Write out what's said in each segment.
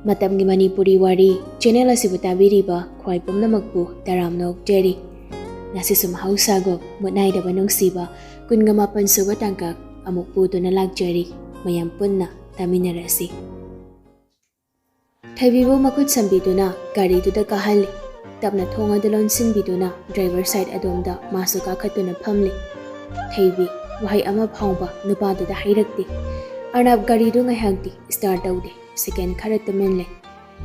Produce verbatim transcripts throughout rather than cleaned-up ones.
ꯃꯇꯝꯒꯤ ꯃꯅꯤꯄꯨꯔꯤ ꯋꯥꯔꯤ ꯆꯦꯅꯦꯜ ꯑꯁꯤꯕꯨ ꯇꯥꯕꯤꯔꯤꯕ ꯈ꯭ꯋꯥꯏ ꯄꯨꯝꯅꯃꯛꯄꯨ ꯇꯔꯥꯝꯅ ꯑꯣꯛꯆꯔꯤ꯫ ꯉꯁꯤꯁꯨ ꯃꯍꯧꯁꯥꯒꯨꯝ ꯃꯨꯠ ꯅꯥꯏꯗꯕ ꯅꯨꯡꯁꯤꯕ ꯀꯨꯟꯒ ꯃꯥꯄꯟ ꯁꯨꯕ ꯇꯥꯡꯀꯛ ꯑꯃꯨꯛ ꯄꯨꯗꯨꯅ ꯂꯥꯛꯆꯔꯤ꯫ ꯃꯌꯥꯝ ꯄꯨꯟꯅ ꯇꯥꯃꯤꯟꯅꯔꯁꯤ꯫ ꯊꯣꯏꯕꯤꯕꯨ ꯃꯈꯨꯠ ꯁꯝꯕꯤꯗꯨꯅ ꯒꯥꯔꯤꯗꯨꯗ ꯀꯥꯍꯜꯂꯤ꯫ ꯇꯞꯅ ꯊꯣꯡ ꯑꯗꯨ ꯂꯣꯟꯁꯤꯟꯕꯤꯗꯨꯅ ꯗ꯭ꯔꯥꯏꯚꯔ ꯁꯥꯏꯠ ꯑꯗꯣꯝꯗ ꯃꯥꯁꯨ ꯀꯥꯈꯠꯇꯨꯅ ꯐꯝꯂꯤ꯫ ꯊꯣꯏꯕꯤ ꯋꯥꯍꯩ ꯑꯃ ꯐꯥꯎꯕ ꯅꯨꯄꯥꯗꯨꯗ ꯍꯥꯏꯔꯛꯇꯦ꯫ ꯑꯔꯅꯕ ꯒꯥꯔꯤꯗꯨ ꯉꯥꯏꯍꯥꯛꯇꯤ ꯁ꯭ꯇꯥꯔꯠ ꯇꯧꯗꯦ꯫ ꯁꯦꯀꯦꯟ ꯈꯔ ꯇꯨꯃꯤꯟ ꯂꯩ꯫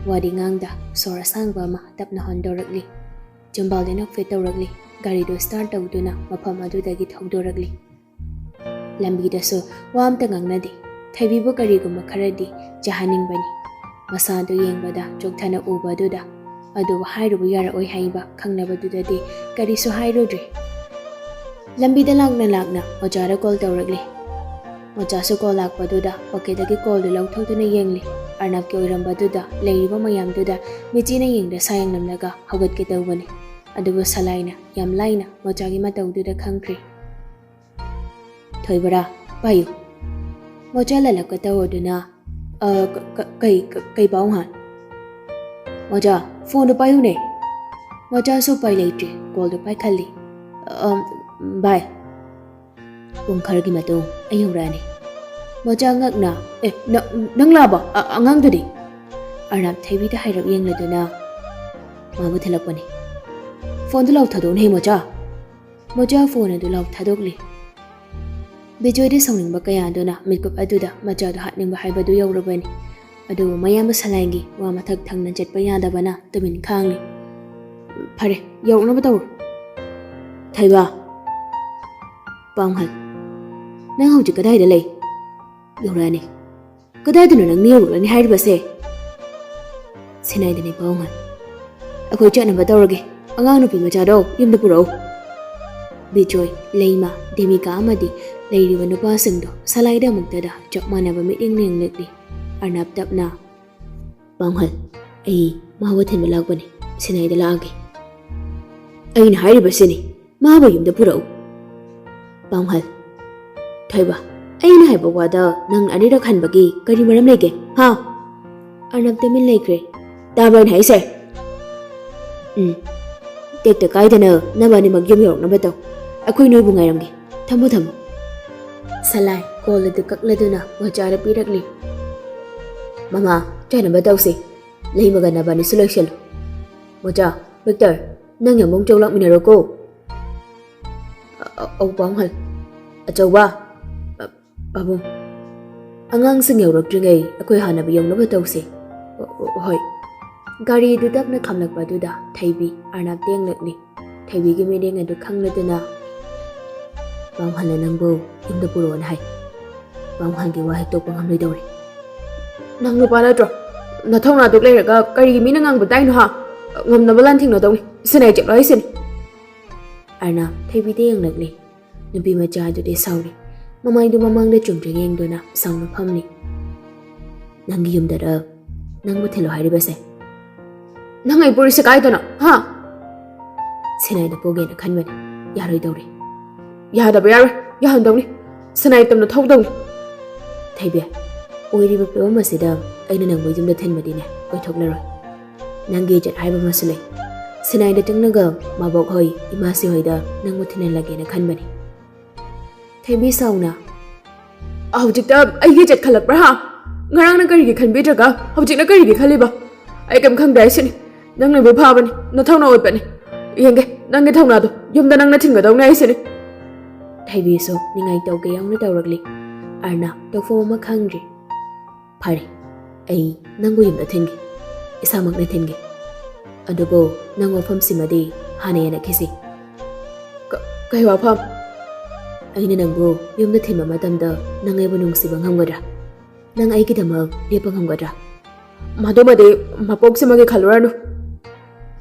ꯋꯥꯔꯤ ꯉꯥꯡꯗ ꯁꯣꯔ ꯑꯁꯥꯡꯕ ꯑꯃ ꯇꯞꯅ ꯍꯣꯟꯗꯣꯔꯛꯂꯤ꯫ ꯆꯨꯝꯕꯥꯜꯗꯨꯅ ꯐꯤꯠ ꯇꯧꯔꯛꯂꯤ꯫ ꯒꯥꯔꯤꯗꯨ ꯁ꯭ꯇꯥꯔꯠ ꯇꯧꯗꯨꯅ ꯃꯐꯝ ꯑꯗꯨꯗꯒꯤ ꯊꯧꯗꯣꯔꯛꯂꯤ꯫ ꯂꯝꯕꯤꯗꯁꯨ ꯋꯥ ꯑꯝꯇ ꯉꯥꯡꯅꯗꯦ꯫ ꯊꯣꯏꯕꯤꯕꯨ ꯀꯔꯤꯒꯨꯝꯕ ꯈꯔꯗꯤ ꯆꯥꯍꯟꯅꯤꯡꯕꯅꯤ꯫ ꯃꯁꯥꯗꯨ ꯌꯦꯡꯕꯗ ꯆꯣꯛꯊꯅ ꯎꯕ ꯑꯗꯨꯗ, ꯑꯗꯨꯕꯨ ꯍꯥꯏꯔꯨꯕ ꯌꯥꯔꯛꯑꯣꯏ ꯍꯥꯏꯕ ꯈꯪꯂꯕꯗꯨꯗꯗꯤ ꯀꯔꯤꯁꯨ ꯍꯥꯏꯔꯨꯗ꯭ꯔꯦ꯫ ꯂꯝꯕꯤꯗ ꯂꯥꯛꯅ ꯂꯥꯛꯅ ꯑꯣꯖꯥꯗ ꯀꯣꯜ ꯇꯧꯔꯛꯂꯤ꯫ ꯑꯣꯖꯥꯁꯨ ꯀꯣꯜ ꯂꯥꯛꯄꯗꯨꯗ ꯄꯣꯀꯦꯠꯇꯒꯤ ꯀꯣꯜꯗꯨ ꯂꯧꯊꯣꯛꯇꯨꯅ ꯌꯦꯡꯂꯤ꯫ ꯑꯔꯅꯕꯀꯤ ꯑꯣꯏꯔꯝꯕꯗꯨꯗ ꯂꯩꯔꯤꯕ ꯃꯌꯥꯝꯗꯨꯗ ꯃꯤꯆꯤꯅ ꯌꯦꯡꯗ ꯁꯥ ꯌꯦꯡꯂꯝꯂꯒ ꯍꯧꯒꯠꯀꯦ ꯇꯧꯕꯅꯤ꯫ ꯑꯗꯨꯕꯨ ꯁꯂꯥꯏꯅ ꯌꯥꯝ ꯂꯥꯏꯅ ꯃꯣꯆꯥꯒꯤ ꯃꯇꯧꯗꯨꯗ ꯈꯪꯈ꯭ꯔꯦ꯫ "ꯊꯣꯏꯕꯔꯥ? ꯄꯥꯏꯌꯨ꯫" ꯃꯣꯆꯥ ꯂꯥꯜꯂꯛꯀ ꯇꯧꯔꯗꯨꯅ, "ꯑ, ꯀ-, ꯀ-, ꯀꯩ, ꯀ-, ꯀꯩ ꯄꯥꯎ ꯍꯥꯟ?" "ꯃꯣꯆꯥ, ꯐꯣꯟꯗꯨ ꯄꯥꯏꯌꯨꯅꯦ꯫" ꯃꯣꯆꯥꯁꯨ ꯎꯄꯥꯏ ꯂꯩꯇ꯭ꯔꯦ, ꯀꯣꯜꯗꯨ ꯄꯥꯏꯈꯠꯂꯤ꯫ "ꯑ, ꯚꯥꯏ, ꯄꯨꯡ ꯈꯔꯒꯤ ꯃꯇꯨꯡ ꯑꯩ ꯌꯧꯔꯛꯑꯅꯤ꯫" ꯃꯣꯆꯥ ꯉꯛꯅ, "ꯑꯦ, ꯅ-, ꯅꯪ ꯂꯥꯛꯑꯕ? ꯑ-, ꯑꯉꯥꯡꯗꯨꯗꯤ?" ꯑꯔꯅꯕ ꯊꯣꯏꯕꯤꯗ ꯍꯥꯏꯔꯞ ꯌꯦꯡꯂꯗꯨꯅ, "ꯃꯥꯕꯨ ꯊꯤꯜꯂꯛꯄꯅꯤ꯫" "ꯐꯣꯟꯗꯨ ꯂꯥꯎ ꯊꯥꯗꯣꯛꯎꯅꯦ, ꯃꯣꯆꯥ꯫" ꯃꯣꯆꯥ ꯐꯣꯟ ꯑꯗꯨ ꯂꯥꯎ ꯊꯥꯗꯣꯛꯂꯤ꯫ ꯕꯤꯖꯣꯏꯗꯤ ꯁꯥꯎꯅꯤꯡꯕ ꯀꯌꯥꯗꯨꯅ ꯃꯤꯠꯀꯨꯞ ꯑꯗꯨꯗ ꯃꯆꯥꯗꯨ ꯍꯥꯠꯅꯤꯡꯕ ꯍꯥꯏꯕꯗꯨ ꯌꯧꯔꯕꯅꯤ꯫ ꯑꯗꯨꯕꯨ ꯃꯌꯥꯝꯕ ꯁꯂꯥꯏꯒꯤ ꯋꯥ ꯃꯊꯛ ꯊꯪꯅ ꯆꯠꯄ ꯌꯥꯗꯕꯅ ꯇꯨꯃꯤꯟ ꯈꯥꯡꯂꯤ꯫ "ꯐꯔꯦ, ꯌꯧꯔꯛꯅꯕ ꯇꯧꯔꯣ꯫" "ꯊꯣꯏꯕ꯫" "ꯄꯥꯎꯍꯜ, ꯅꯪ ꯍꯧꯖꯤꯛ ꯀꯗꯥꯏꯗ ꯂꯩ?" "ꯌꯧꯔꯛꯑꯅꯤ꯫" "ꯀꯗꯥꯏꯗꯅꯣ ꯅꯪꯅ ꯌꯧꯔꯛꯂꯅꯤ ꯍꯥꯏꯔꯤꯕꯁꯦ?" "ꯁꯤꯅꯥꯏꯗꯅꯤ ꯄꯥꯎꯍꯜ꯫ ꯑꯩꯈꯣꯏ ꯆꯠꯅꯕ ꯇꯧꯔꯒꯦ꯫ ꯑꯉꯥꯡ ꯅꯨꯄꯤ ꯃꯆꯥꯗꯣ ꯌꯨꯝꯗ ꯄꯨꯔꯛꯎ꯫" ꯕꯤꯖꯣꯏ, ꯂꯩꯃ, ꯗꯦꯃꯤꯀꯥ ꯑꯃꯗꯤ ꯂꯩꯔꯤꯕ ꯅꯨꯄꯥꯁꯤꯡꯗꯣ ꯁꯂꯥꯏꯗ ꯑꯃꯨꯛꯇꯗ ꯆꯞ ꯃꯥꯟꯅꯕ ꯃꯤꯠꯌꯦꯡ ꯌꯦꯡꯂꯛꯂꯤ꯫ ꯑꯔꯅꯕ ꯇꯞꯅ, "ꯄꯥꯎꯍꯜ, ꯑꯩ ꯃꯥꯕꯨ ꯊꯤꯟꯕ ꯂꯥꯛꯄꯅꯤ꯫ ꯁꯤꯅꯥꯏꯗ ꯂꯥꯛꯑꯒꯦ꯫" "ꯑꯩꯅ ꯍꯥꯏꯔꯤꯕꯁꯤꯅꯤ, ꯃꯥꯕꯨ ꯌꯨꯝꯗ ꯄꯨꯔꯛꯎ꯫" ꯄꯥꯎꯍꯜ, "ꯊꯣꯏꯕ, ꯑꯩꯅ ꯍꯥꯏꯕ ꯋꯥꯗ ꯅꯪ ꯑꯅꯤꯔꯛ ꯍꯟꯕꯒꯤ ꯀꯔꯤ ꯃꯔꯝ ꯂꯩꯒꯦ, ꯍꯥ?" ꯑꯔꯅꯕ ꯇꯨꯃꯤꯟ ꯂꯩꯈ꯭ꯔꯦ꯫ "ꯇꯥꯕ꯭ꯔꯥ ꯑꯩꯅ ꯍꯥꯏꯁꯦ? ꯎꯝ, ꯇꯦꯛꯇ ꯀꯥꯏꯗꯅ ꯅꯕꯥꯅꯤꯃꯛ ꯌꯨꯝ ꯌꯧꯔꯛꯅꯕ ꯇꯧ꯫ ꯑꯩꯈꯣꯏ ꯅꯣꯏꯕꯨ ꯉꯥꯏꯔꯝꯒꯦ꯫ ꯊꯝꯃꯣ, ꯊꯝꯃꯣ꯫" ꯁꯂꯥꯏ ꯀꯣꯜ ꯑꯗꯨ ꯀꯛꯂꯗꯨꯅ ꯃꯣꯆꯥꯗ ꯄꯤꯔꯛꯂꯤ꯫ "ꯃꯃꯥ, ꯆꯥꯅꯕ ꯇꯧꯁꯤ꯫ ꯂꯩꯃꯒ ꯅꯕꯥꯅꯤꯁꯨ ꯂꯣꯏꯁꯤꯜꯂꯨ꯫ ꯃꯣꯆꯥ, ꯚꯤꯛꯇꯔ, ꯅꯪ ꯑꯃꯨꯛ ꯆꯧ ꯂꯥꯛꯃꯤꯟꯅꯔꯣꯀꯣ꯫" "ꯑ-, ꯑ-, ꯑꯧ, ꯄꯥꯎꯍꯜ꯫ ꯑꯆꯧꯕ, ꯑ-, ꯄꯥꯕꯨꯡ, ꯑꯉꯥꯡꯁꯤꯡ ꯌꯧꯔꯛꯇ꯭ꯔꯤꯉꯩ ꯑꯩꯈꯣꯏ ꯍꯥꯟꯅ ꯌꯧꯅꯕ ꯇꯧꯁꯤ꯫" "ꯑꯣ, ꯑꯣ, ꯍꯣꯏ꯫" ꯒꯥꯔꯤꯗꯨ ꯇꯞꯅ ꯈꯥꯝꯂꯛꯄ ꯑꯗꯨꯗ ꯊꯩꯕꯤ ꯑꯔꯅꯕ ꯇꯦꯡꯂꯛꯂꯤ꯫ ꯊꯩꯕꯤꯒꯤ ꯃꯤꯠꯌꯦꯡ ꯑꯗꯨ ꯈꯪꯂꯗꯨꯅ, "ꯄꯥꯎꯍꯜꯅ ꯅꯪꯕꯨ ꯌꯨꯝꯗ ꯄꯨꯔꯛꯑꯣꯅ ꯍꯥꯏ꯫ ꯄꯥꯎꯍꯜꯒꯤ ꯋꯥ ꯍꯦꯛꯇꯣꯛꯄ ꯉꯝꯂꯣꯏꯗꯧꯔꯦ꯫" "ꯅꯪ ꯅꯨꯄꯥ ꯅꯠꯇ꯭ꯔꯣ? ꯅꯊꯧꯅꯥꯗꯨ ꯂꯩꯔꯒ ꯀꯔꯤꯒꯤ ꯃꯤꯅ ꯉꯥꯡꯕ ꯇꯥꯏꯅꯣ, ꯍꯥ? ꯉꯝꯅꯕ ꯂꯥꯟꯊꯦꯡꯅꯗꯧꯅꯤ꯫ ꯁꯤꯅꯥꯏ ꯆꯠꯂꯣ ꯍꯥꯏꯁꯤꯅꯤ꯫" ꯑꯔꯅꯕ ꯊꯩꯕꯤꯗ ꯌꯦꯡꯂꯛꯂꯤ꯫ ꯅꯨꯄꯤ ꯃꯆꯥ ꯑꯗꯨꯗꯤ ꯁꯥꯎꯔꯤ꯫ ꯃꯃꯥꯏꯗꯨ ꯃꯃꯥꯡꯗ ꯆꯨꯝꯗ꯭ꯔꯤꯡ ꯌꯦꯡꯗꯨꯅ ꯁꯥꯎꯅ ꯐꯝꯂꯤ꯫ "ꯅꯪꯒꯤ ꯌꯨꯝꯗꯔ ꯅꯪꯕꯨ ꯊꯤꯜꯂꯣ ꯍꯥꯏꯔꯤꯕꯁꯦ?" "ꯅꯪ ꯑꯩ ꯄꯨꯔꯤꯁꯦ ꯀꯥꯏꯗꯅꯣ, ꯍꯥ?" "ꯁꯤꯅꯥꯏꯗ ꯄꯨꯒꯦꯅ ꯈꯟꯕꯅꯤ, ꯌꯥꯔꯣꯏꯗꯧꯔꯤ꯫" "ꯌꯥꯗꯕ ꯌꯥꯔꯣꯏ, ꯌꯥꯍꯟꯗꯧꯅꯤ꯫ ꯁꯤꯅꯥꯏ ꯇꯝꯅ ꯊꯧꯗꯧꯅꯤ꯫" "ꯊꯩꯕꯤ, ꯑꯣꯏꯔꯤꯕ ꯐꯤꯕꯝ ꯑꯁꯤꯗ ꯑꯩꯅ ꯅꯪꯕꯨ ꯌꯨꯝꯗ ꯊꯤꯟꯕꯗꯤꯅꯦ ꯑꯣꯏꯊꯣꯛꯂꯔꯣꯏ꯫ ꯅꯪꯒꯤ ꯏꯖꯠ ꯍꯥꯏꯕ ꯑꯃꯁꯨ ꯂꯩ꯫ ꯁꯤꯅꯥꯏꯗ ꯆꯪꯂꯒ ꯃꯕꯣꯛ ꯍꯣꯏ, ꯏꯃꯥꯁꯤ ꯍꯣꯏꯗ ꯅꯪꯕꯨ ꯊꯤꯟꯍꯜꯂꯒꯦꯅ ꯈꯟꯕꯅꯤ꯫" ꯊꯩꯕꯤ ꯁꯥꯎꯅ, "ꯍꯧꯖꯤꯛꯇ ꯑꯩꯒꯤ ꯏꯖꯠ ꯈꯜꯂꯛꯄ꯭ꯔꯥ, ꯍꯥ? ꯉꯔꯥꯡꯅ ꯀꯔꯤꯒꯤ ꯈꯟꯕꯤꯗ꯭ꯔꯒ ꯍꯧꯖꯤꯛꯅ ꯀꯔꯤꯒꯤ ꯈꯜꯂꯤꯕ? ꯑꯩ ꯀꯩꯝ ꯈꯪꯗꯦ ꯍꯥꯏꯁꯤꯅꯤ꯫ ꯅꯪꯅꯕꯨ ꯐꯥꯕꯅꯤ, ꯅꯊꯧꯅ ꯎꯠꯄꯅꯤ꯫ ꯌꯦꯡꯒꯦ ꯅꯪꯒꯤ ꯊꯧꯅꯥꯗꯣ, ꯌꯨꯝꯗ ꯅꯪꯅ ꯊꯤꯟꯒꯗꯧꯅꯦ ꯍꯥꯏꯁꯤꯅꯤ꯫" ꯊꯩꯕꯤꯁꯨ ꯅꯤꯡꯉꯥꯏ ꯇꯧꯒꯦ ꯌꯥꯎꯅ ꯇꯧꯔꯛꯂꯤ꯫ ꯑꯔꯅꯕ ꯇꯧꯐꯝ ꯑꯃ ꯈꯪꯗ꯭ꯔꯤ꯫ "ꯐꯔꯦ, ꯑꯩ ꯅꯪꯕꯨ ꯌꯨꯝꯗ ꯊꯤꯟꯒꯦ, ꯏꯁꯥꯃꯛꯅ ꯊꯤꯟꯒꯦ꯫ ꯑꯗꯨꯕꯨ ꯅꯪ ꯋꯥꯐꯝꯁꯤꯃꯗꯤ ꯍꯥꯟꯅ ꯌꯥꯅꯈꯤꯁꯤ꯫" "ꯀ-, ꯀꯩ ꯋꯥꯐꯝ?" "ꯑꯩꯅ ꯅꯪꯕꯨ ꯌꯨꯝꯗ ꯊꯤꯟꯕ ꯃꯇꯝꯗ ꯅꯪ ꯑꯩꯕꯨ ꯅꯨꯡꯁꯤꯕ ꯉꯝꯒꯗ꯭ꯔꯥ? ꯅꯪ ꯑꯩꯒꯤꯗꯃꯛ ꯂꯦꯞꯄ ꯉꯝꯒꯗ꯭ꯔꯥ?" "ꯃꯗꯨꯃꯗꯤ ꯃꯄꯣꯛꯁꯤꯃꯒꯤ ꯈꯜꯂꯨꯔꯅꯨ꯫"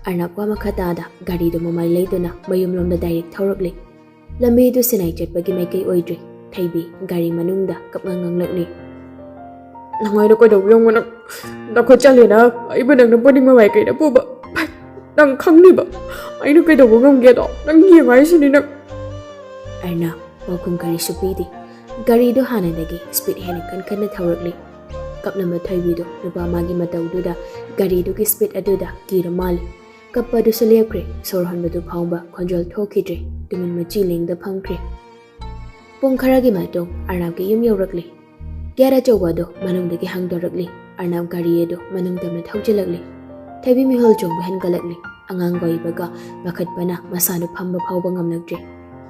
ꯑꯔꯅꯕ ꯋꯥ ꯃꯈꯥ ꯇꯥꯗ ꯒꯥꯔꯤꯗꯨ ꯃꯃꯥꯏ ꯂꯩꯗꯨꯅ ꯃꯌꯨꯝꯂꯣꯝꯗ ꯗꯥꯏꯔꯦꯛ ꯊꯧꯔꯛꯂꯤ꯫ ꯂꯝꯕꯤꯗꯨ ꯁꯤꯅꯥꯏ ꯆꯠꯄꯒꯤ ꯃꯥꯏꯀꯩ ꯑꯣꯏꯗ꯭ꯔꯤ꯫ ꯊꯩꯕꯤ ꯒꯥꯔꯤ ꯃꯅꯨꯡꯗ ꯀꯞꯉꯥꯡ ꯉꯥꯡꯂꯛꯂꯤ꯫ "ꯅꯪ ꯑꯩꯅ ꯀꯩꯗꯧꯕ ꯌꯦꯡꯉꯣ ꯅꯪ? ꯅꯈꯨꯠ ꯆꯠꯂꯦꯅ ꯑꯩꯕꯨ ꯅꯪꯅ ꯄꯨꯅꯤꯡꯕ ꯃꯥꯏꯀꯩꯗ ꯄꯨꯕ꯫ ꯅꯪ ꯈꯪꯅꯤꯕ ꯑꯩꯅ ꯀꯩꯗꯧꯕ ꯉꯝꯒꯦꯗꯣ꯫ ꯅꯪ ꯌꯦꯡꯉꯣ ꯍꯥꯏꯁꯤꯅꯤ ꯅꯪ꯫" ꯑꯔꯅꯕ ꯄꯥꯎꯈꯨꯝ ꯀꯔꯤꯁꯨ ꯄꯤꯗꯦ꯫ ꯒꯥꯔꯤꯗꯨ ꯍꯥꯟꯅꯗꯒꯤ ꯁ꯭ꯄꯤꯗ ꯍꯦꯟꯅ ꯀꯟꯈꯠꯅ ꯊꯧꯔꯛꯂꯤ꯫ ꯀꯞꯂꯝꯕ ꯊꯣꯏꯕꯤꯗꯨ ꯅꯨꯄꯥ ꯃꯥꯒꯤ ꯃꯇꯧꯗꯨꯗ, ꯒꯥꯔꯤꯗꯨꯒꯤ ꯁ꯭ꯄꯤꯗ ꯑꯗꯨꯗ ꯀꯤꯔ ꯃꯥꯜꯂꯤ꯫ ꯀꯞꯄ ꯑꯗꯨꯁꯨ ꯂꯦꯞꯈ꯭ꯔꯦ꯫ ꯁꯣꯔ ꯍꯣꯟꯕꯗꯨ ꯐꯥꯎꯕ ꯈꯣꯟꯖꯦꯜ ꯊꯣꯛꯈꯤꯗ꯭ꯔꯦ꯫ ꯇꯨꯃꯤꯟ ꯃꯆꯤ ꯂꯦꯡꯗ ꯐꯝꯈ꯭ꯔꯦ꯫ ꯄꯨꯡ ꯈꯔꯒꯤ ꯃꯇꯨꯡ ꯑꯔꯅꯥꯞꯀꯤ ꯌꯨꯝ ꯌꯧꯔꯛꯂꯤ꯫ ꯒꯦꯠ ꯑꯆꯧꯕ ꯑꯗꯨ ꯃꯅꯨꯡꯗꯒꯤ ꯍꯥꯡꯗꯣꯔꯛꯂꯤ꯫ ꯑꯔꯅꯥꯞ ꯒꯥꯔꯤ ꯑꯗꯨ ꯃꯅꯨꯡ ꯇꯝꯅ ꯊꯧꯖꯤꯜꯂꯛꯂꯤ꯫ ꯊꯣꯏꯕꯤ ꯃꯤꯍꯨꯜ ꯆꯣꯡꯕ ꯍꯦꯟꯒꯠꯂꯛꯂꯤ꯫ ꯑꯉꯥꯡ ꯑꯣꯏꯕꯒ ꯄꯥꯈꯠꯄꯅ ꯃꯁꯥꯗꯨ ꯐꯝꯕ ꯐꯥꯎꯕ ꯉꯝꯂꯛꯇ꯭ꯔꯦ꯫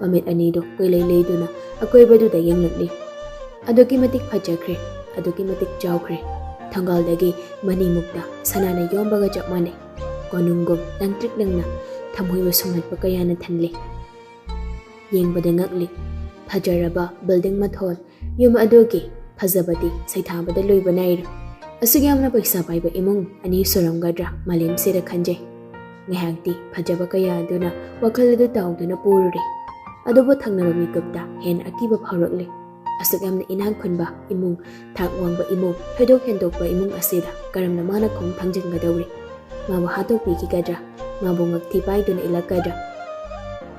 ꯃꯃꯤꯠ ꯑꯅꯤꯗꯨ ꯀꯣꯏꯂꯩ ꯂꯩꯗꯨꯅ ꯑꯀꯣꯏꯕꯗꯨꯗ ꯌꯦꯡꯂꯛꯂꯤ꯫ ꯑꯗꯨꯛꯀꯤ ꯃꯇꯤꯛ ꯐꯖꯈ꯭ꯔꯦ, ꯑꯗꯨꯛꯀꯤ ꯃꯇꯤꯛ ꯆꯥꯎꯈ꯭ꯔꯦ꯫ ꯊꯣꯡꯒꯥꯜꯗꯒꯤ ꯃꯅꯤꯃꯨꯛꯇ ꯁꯅꯥꯅ ꯌꯣꯝꯕꯒ ꯆꯞ ꯃꯥꯟꯅꯩ꯫ ꯀꯣꯅꯨꯡꯒꯨꯝ ꯂꯪꯇ꯭ꯔꯤꯛ ꯂꯪꯅ ꯊꯃꯣꯏꯕꯨ ꯁꯨꯝꯍꯠꯄ ꯀꯌꯥꯅ ꯊꯜꯂꯤ꯫ ꯌꯦꯡꯕꯗ ꯉꯛꯂꯤ꯫ ꯐꯖꯔꯕ ꯕꯤꯜꯗꯤꯡ ꯃꯊꯣꯜ, ꯌꯨꯝ ꯑꯗꯨꯒꯤ ꯐꯖꯕꯗꯤ ꯁꯩꯊꯥꯕꯗ ꯂꯣꯏꯕ ꯅꯥꯏꯔꯣꯏ꯫ ꯑꯁꯨꯛ ꯌꯥꯝꯅ ꯄꯩꯁꯥ ꯄꯥꯏꯕ ꯏꯃꯨꯡ ꯑꯅꯤ ꯁꯨꯔꯝꯒꯗ꯭ꯔꯥ ꯃꯥꯂꯦꯝꯁꯤꯗ ꯈꯟꯖꯩ꯫ ꯉꯥꯏꯍꯥꯛꯇꯤ ꯐꯖꯕ ꯀꯌꯥ ꯑꯗꯨꯅ ꯋꯥꯈꯜ ꯑꯗꯨ ꯇꯥꯎꯗꯨꯅ ꯄꯨꯔꯨꯔꯦ꯫ ꯑꯗꯨꯕꯨ ꯊꯪꯅꯕ ꯃꯤꯀꯨꯞꯇ ꯍꯦꯟꯅ ꯑꯀꯤꯕ ꯐꯥꯎꯔꯛꯂꯦ꯫ ꯑꯁꯨꯛ ꯌꯥꯝꯅ ꯏꯅꯥꯛ ꯈꯨꯟꯕ ꯏꯃꯨꯡ, ꯊꯥꯛ ꯋꯥꯡꯕ ꯏꯃꯨꯡ, ꯊꯣꯏꯗꯣꯛ ꯍꯦꯟꯗꯣꯛꯄ ꯏꯃꯨꯡ ꯑꯁꯤꯗ ꯀꯔꯝꯅ ꯃꯥꯅ ꯈꯣꯡ ꯊꯥꯡꯖꯤꯟꯒꯗꯧꯔꯤ? ꯃꯥꯕꯨ ꯍꯥꯠꯇꯣꯛꯄꯤꯈꯤꯒꯗ꯭ꯔꯥ? ꯃꯥꯕꯨ ꯉꯛꯊꯤ ꯄꯥꯏꯗꯨꯅ ꯏꯜꯂꯛꯀꯗ꯭ꯔꯥ?